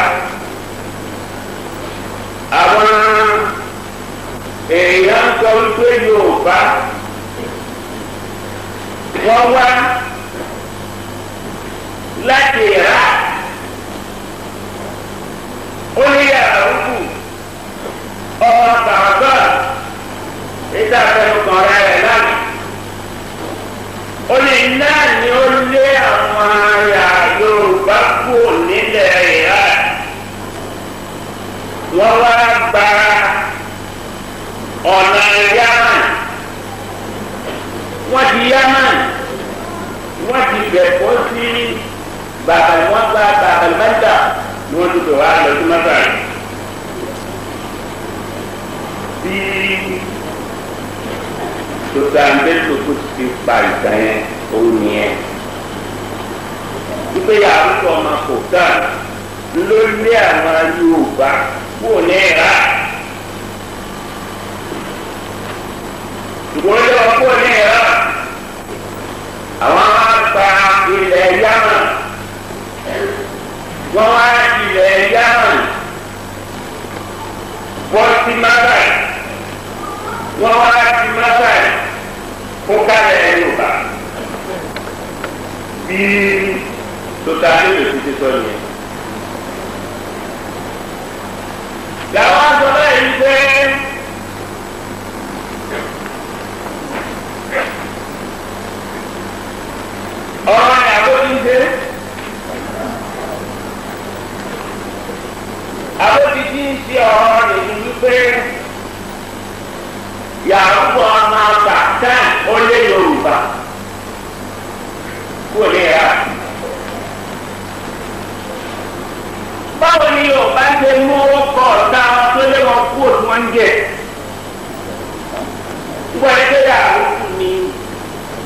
[SPEAKER 1] àwọn èèyàn sọ wípé Yorùbá wọ́n wá láti rà ó ní yàrá òkú ọmọ kàwákà ìta àfẹnukàn rẹ̀ lánàá. Ó ní náà ni ó lé àwọn ará Yorùbá kú nílẹ̀ Iraq. Wọ́n wá gba ọ̀nà Yaman. Wọ́n ti Yaman. Wọ́n ti bẹ̀kọ́ sí bàbá wọ́n gba bàbá ni wọ́n ti bẹ̀ wá lọ sí Masar. Bí Sultan Bello tó ti pa ìtàn yẹn òun nìyẹn. Wípé yàrá tó ọmọ kò tán ló lé àwọn Yorùbá kúrò ní Iraq. Ṣùgbọ́n lé wọn kúrò ní Iraq. Àwọn á gba ilẹ̀ Yaman. Wọ́n wá ilẹ̀ Yaman. Bọ́ sí Masai. Wọ́n wá sí Masai kó kálẹ̀ Yorùbá. Bí Sultan Bello ti sọ nìyẹn. Làwọn sọ báyìí pé ọ̀rọ̀ ni àbójú ń ṣe. Àbójú ti ń ṣe ọ̀rọ̀ rẹ̀ ní wípé yàrá ọmọ àgbà tán ó lé Yorùbá kó lè ra. Báwo ni Yorùbá ṣe mú ọkọ̀ ọ̀tá tó lé wọn kú òtún wọn jẹ? Wọ́n ẹgbẹ́ Yàrúkù ni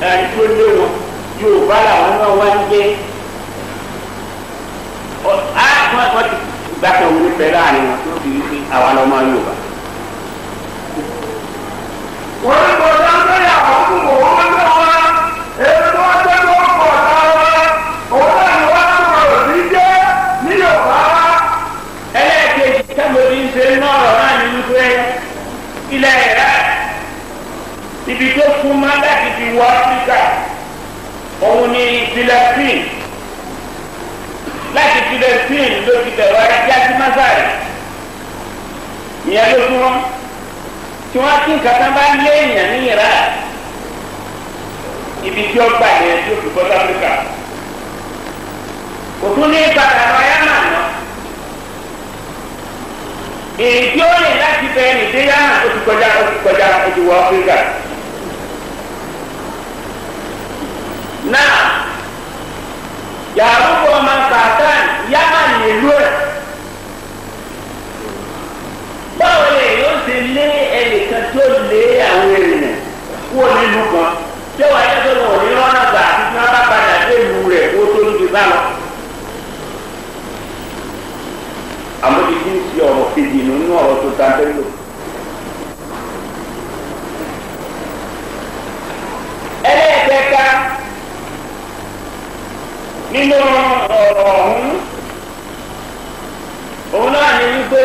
[SPEAKER 1] ẹni tó lé wọn Yorùbá làwọn náà wá ń gbé. Wọ́n ti gbà kan wọlé pẹ̀lú àárín wọn tó fi wípé àwa lọ́mọ Yorùbá.
[SPEAKER 2] Wọ́n ní kò dá pé Yàrúkù òun lé wọn èyí tó wọ́n tẹ́lẹ̀ ó pọ̀ lára òun náà ni wọ́n sọ̀rọ̀ sí jẹ́ ní Yorùbá.
[SPEAKER 1] Ẹlẹ́ẹ̀kejì tẹ́lẹ̀ ń ṣe náà ọ̀rọ̀ náà ní wípé ilẹ̀ Iraq ibi tó fún má láti fi wọ Áfíríkà òun ni Philippines. Láti Philippines ló ti bẹ̀rẹ̀ ajá sí Masari, ìyẹn ló fún wọn tí wọ́n ti nǹkan kan bá lé èèyàn ní Iraq ibi tí ó gbà yẹn tí ó fi bọ́ sí Áfíríkà kò tún ní padà lọ Yámà náà. Èyí tí ó rìn láti bẹ ní dé Yámà ó ti kọjá ó ti kọjá ó ti wọ Áfíríkà. Náà Yàrúkọ ọmọ Sàtán Yámà nílùú ẹ̀. Báwo lè yóò ṣe lé ẹnìkan tó lé àwọn èèyàn kúrò nílùú kan tí wàá yẹ kó wọn ní rọ́nà gbà àti tí wọ́n bá padà dé ìlú rẹ̀ kó tó ń di bá lọ. Àmọ́ ti fi ń ṣe ọ̀rọ̀ kejì nínú ọ̀rọ̀ tó ta bẹ́ẹ̀ lò. Ẹlẹ́ẹ̀kẹta nínú ọ̀rọ̀ ọ̀hún òun náà ní wípé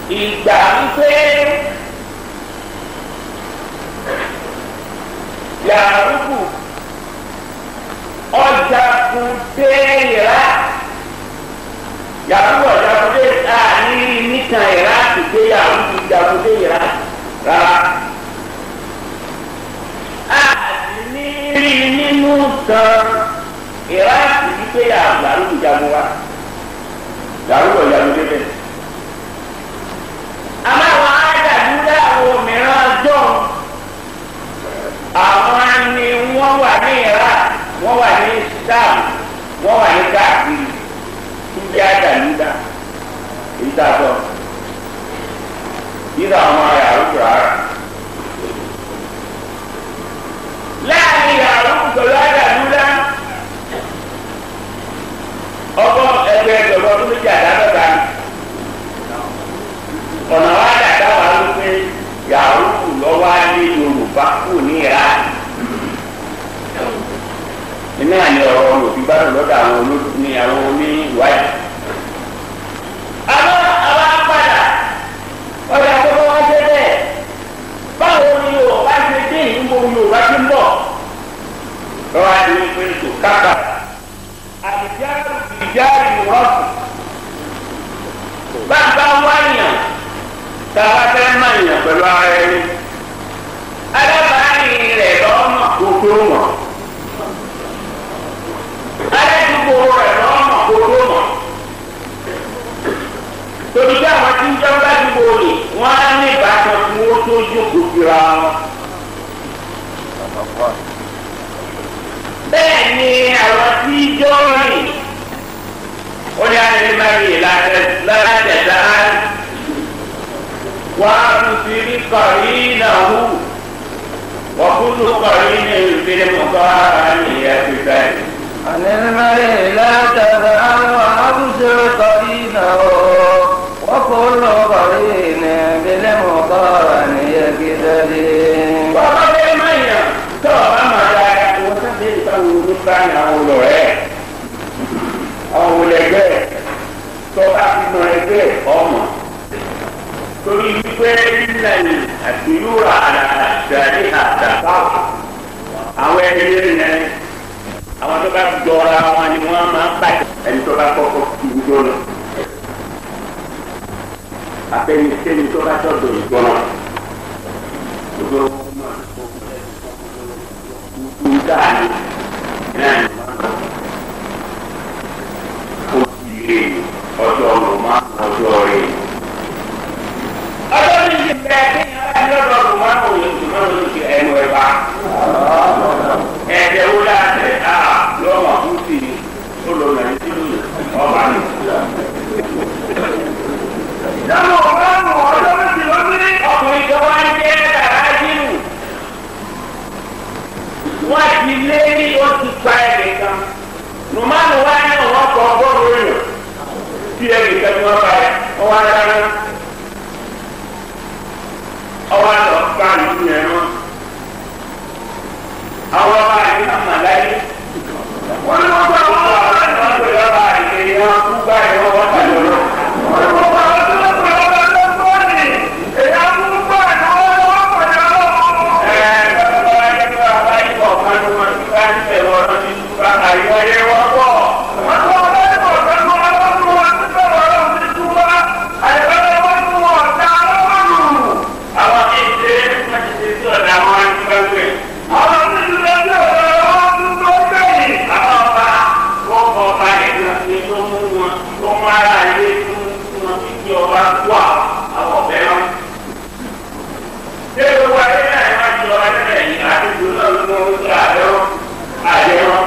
[SPEAKER 1] ìgbà wípé Yàrúkù ọjà kún dé Iraq, Yàrúkù ọjà kún dé àní nítan Iraq dé Yàrúkù ọjà kún dé Iraq rárá. Àti ní rí nínú tan Iraq wípé Yàrúkù jagun wa, Yàrúkù ọjà kún dé bẹ́ẹ̀. Àmọ́ àwọn àdàlúdà àwọn mìíràn jọ àwọn ni wọ́n wà ní Iraq, wọ́n wà ní Sam, wọ́n wà ní káàkiri ń jẹ́ àdàlúdà èyí tá a sọ yíra àwọn Yàrúkù rárá. Láàrin Yàrúkù pẹ̀lú àdàlúdà ọgbọ́n ẹgbẹ́ ẹgbẹ̀rún ọdún méjì àdàlọ́ta ni ọ̀nà wa dàda wà wípé Yàrúkù lọ́wọ́ á ní Yorùbá kù ní Iraq. Iná ni ọ̀rọ̀ olùfi bá lọ́dọ̀ àwọn olóòtú ní àwọn oníwáyà. Àmọ́ àwa padà ọjà tó bá wá dé bẹ́ẹ̀. Báwo ni Yorùbá ṣe dé ìlú Yorùbá ti ń bọ̀? Lọ́wọ́ á di wípé kò kápá. Àdìjáàrú ìjáàrú rọ́ọ̀kù. Bàbá wáyàn tàwa fẹ́ máa yàn pẹ̀lú ara ẹni. Alábàárìn rẹ̀ lọ́mọ kó tó mọ̀. Aládùúgbò rẹ̀ lọ́mọ kó tó mọ̀. Torí bí àwọn tí ń jẹun ládùúgbò rẹ̀ wọ́n á ní ìbátan tí wọ́n tó jókòó síra wọn. Bẹ́ẹ̀ ni àwọn tí jọ rìn. Ó ní àná ní máa rí látẹ̀dá وأبصر قرينه وكل قرين بالمقارن يقتدي.
[SPEAKER 4] عن المرء لا تذهب وأبصر قرينه وكل قرين بالمقارن يقتدي.
[SPEAKER 1] Bàbá bẹ́ẹ̀ máa yàn tó ọ̀bá máa dára wọ́n sábẹ́ ìbáwo ló bá àwọn olùrẹ́ àwọn olùẹgbẹ́ tó bá fi mọ ẹgbẹ́ ọmọ. Torí wípé nílẹ̀ àtìlúra àdàdé àdàbà àwọn ẹni yẹn àwọn tó bá jọra wọn ni wọ́n máa ń bàjẹ́ ẹni tó bá kọ́kọ́ kí n jóná àfẹnikẹ́ni tó bá tọ̀dọ̀ ìgbọ́nà gbogbo dáa ni náà ni wọ́n lọ kó ire ọjọ́ ọ̀rọ̀ máa ń ọjọ́ rẹ̀. Ọjọ́ mi ti bẹ̀rẹ̀ kí ni ọlọ́run lọ́dọ̀ ọ̀rọ̀ máa ń wòye tó máa ń lòdì ẹnu ẹ̀ bá. Ẹ̀jẹ̀ wo láti á lọ́mọ fún sí i ó lọ nàìjíríà ọba mi. ti lé ní wọ́n ti pa ẹnìkan. Nùmánù wá ní ọ̀wọ́ kọ ọgọ́rùn-ún èèyàn tí ẹnìkan tí wọ́n bá yẹ ọwọ́ adáná. Ọwọ́ àlọ́ bá ìlú yẹn mọ́. Àwọn ọba àti àmàláyé.
[SPEAKER 2] Wọ́n ní wọ́n bá wọn
[SPEAKER 1] Wọ́n pè lọ́ba àìkéyé wọn kú báyìí wọ́n wọ́n tàbí ọ̀rọ̀.
[SPEAKER 2] Wọ́n ní wọ́n bá wọn tó lọ́pọ̀ ọba tó ń bọ̀ ní. Èyí á mú bá ìnáwó wọn pàdé ọlọ́run.
[SPEAKER 1] Ẹ bàbá wa jẹ́ kí wọ́n bá yí ọ̀kan ní wọn tí wọ́n ń tẹ̀wọ́ ọ̀rọ̀ ní túbà àyọ̀yẹ wọn pọ̀.
[SPEAKER 2] Wọ́n tó ọba ní ọ̀kan ní wọn lọ́dún wọn ti bẹ̀rẹ̀ ọlọ́run ti túbà. Àyẹ̀wò wọn tún wọn ọ̀tá ọlọ́run.
[SPEAKER 1] Àwọn kì í ṣe wọ́n ti ṣe sí ọ̀dà wọn ní bá gbé.
[SPEAKER 2] Àwọn tí ti lọ sí ọ̀dọ̀ wọn tún tó gbẹ̀yìn.
[SPEAKER 1] Àwọn ọba wọ́n kọ ọba yẹn lọ sí tó mú wọn tó mú ara ilé tó mú wọn fi kí ọba wà àwọn ọ̀bẹ wọn. Ṣé gbogbo ayé náà ẹ máa ti ọba tẹ́lẹ̀ yìí àti ìlú náà ló mú oúnjẹ ààrẹ wọn ààrẹ wọn.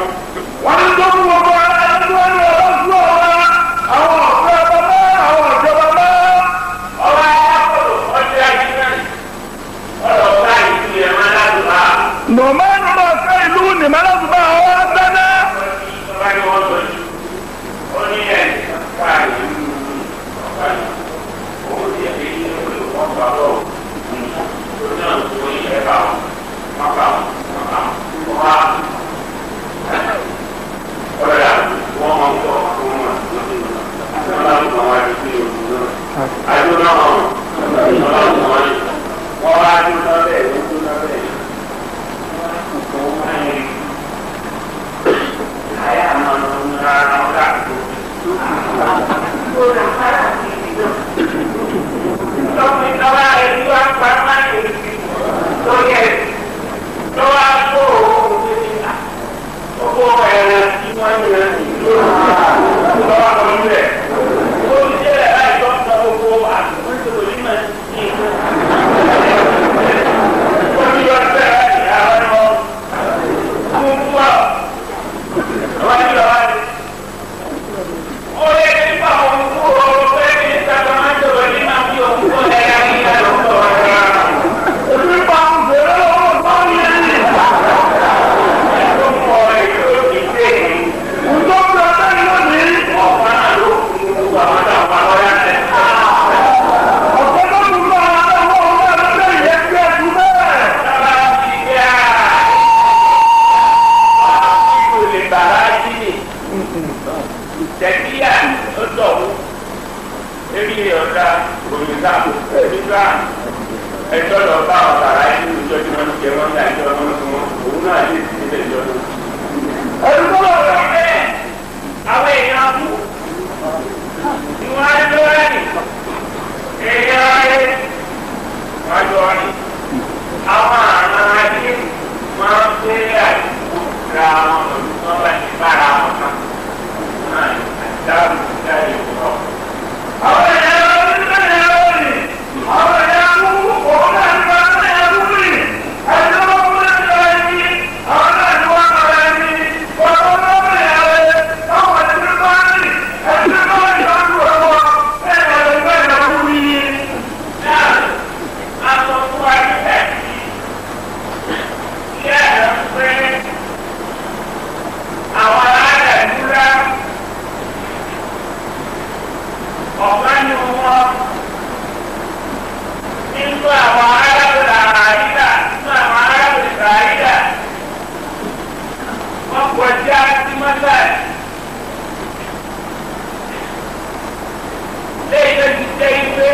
[SPEAKER 2] Wọ́n ní tó mú gbogbo ara ẹni tó ní ọ̀rọ̀ sí ọ̀rọ̀ àwọn ọ̀fẹ́ ọba mọ́ àwọn ìjọba mọ́.
[SPEAKER 1] Ọba alákòó ọjọ́ ayé náà ọlọ́ọ̀bá ìlú yẹn máa ládùúgbà.
[SPEAKER 2] Nọ̀mánù náà fẹ́ ìlú nìmọ́lẹ́sùbá ọwọ́ dáná.
[SPEAKER 1] Ọba ni wọ́n sọ yìí. Ó ní ẹ̀ ká ìlú ọ̀gá yìí. Òun ti ẹ̀mí ní olùkọ́ gbà bọ̀. Ó ní àwọn tó yẹ ẹ bá wọn. Wọ́n bá wọn. Wọ́n bá wọn. Wọ́n wá. Ọ̀rẹ́ wọ́n máa ń tọ̀ fún wọn. Wọ́n bá ń tọ̀ wọn àti sí òun náà. Àjọ náà wọ́n bá ń tọ̀ wọn yìí. Wọ́n wá dúró náà bẹ́ẹ̀ ló dúró náà bẹ́ẹ̀. Wọ́n wá yẹn.
[SPEAKER 2] Èmi pa àwọn fèrè lọ́wọ́ bá yẹn. Ǹjọ́ bí ọjọ́ yìí lónìí. Ọ̀pọ̀ tó kù bá àwọn ọmọ ẹgbẹ́ yẹn gbé ẹ̀kú bẹ́ẹ̀.
[SPEAKER 1] Tẹ̀kíyà ó dọ̀wọ́, eré ọ̀dà òmìnira nígbà ẹjọ́ lọ bá ọ̀tàrà inú ìjọ tí wọ́n ń jẹ wọ́n ní àjọ wọn fún wọn, òun náà lè sí ilé ìjọ náà.
[SPEAKER 2] Ẹni tó lọ rẹ̀.
[SPEAKER 1] Bẹ́ẹ̀ àwọn èèyàn kú ni wọ́n á lọ rìn, èèyàn rẹ̀ wọ́n jọ rìn. Àwọn àrùn ayé máa ń gbé àdúgbò ra wọn pẹ̀lú tí wọ́n bá ti bára wọn kan. Náà dáàbò jáde wọ̀.
[SPEAKER 2] Àwọn èèyàn onílé yẹn lónìí. Àwọn èèyàn kú òun náà ní wọn náà yẹn kú rí. Ẹni tó bá kú lẹ́nu ẹni. Àwọn náà ní wọn kọ̀ ẹni. Wọ́n tó bá bẹ̀rẹ̀ rẹ̀. Báwọn ẹni tó bá rìn. Ẹni tó bá rìn lọ́dún ọ̀wọ́. Bẹ́ẹ̀ ni ẹni bẹ́ẹ̀ ni kú rí.
[SPEAKER 1] Náà a sọ fún wa nígbà tí ìyá rẹ̀ ń pẹ́ àwọn aládàúrà ọ̀gá ni wọ́n nínú àwọn arábìnrin àrídà nínú àwọn arábìnrin àrídà wọ́n kọjá sí mọ́sáàsì. Lẹ́yìn tó ti jẹ́ pé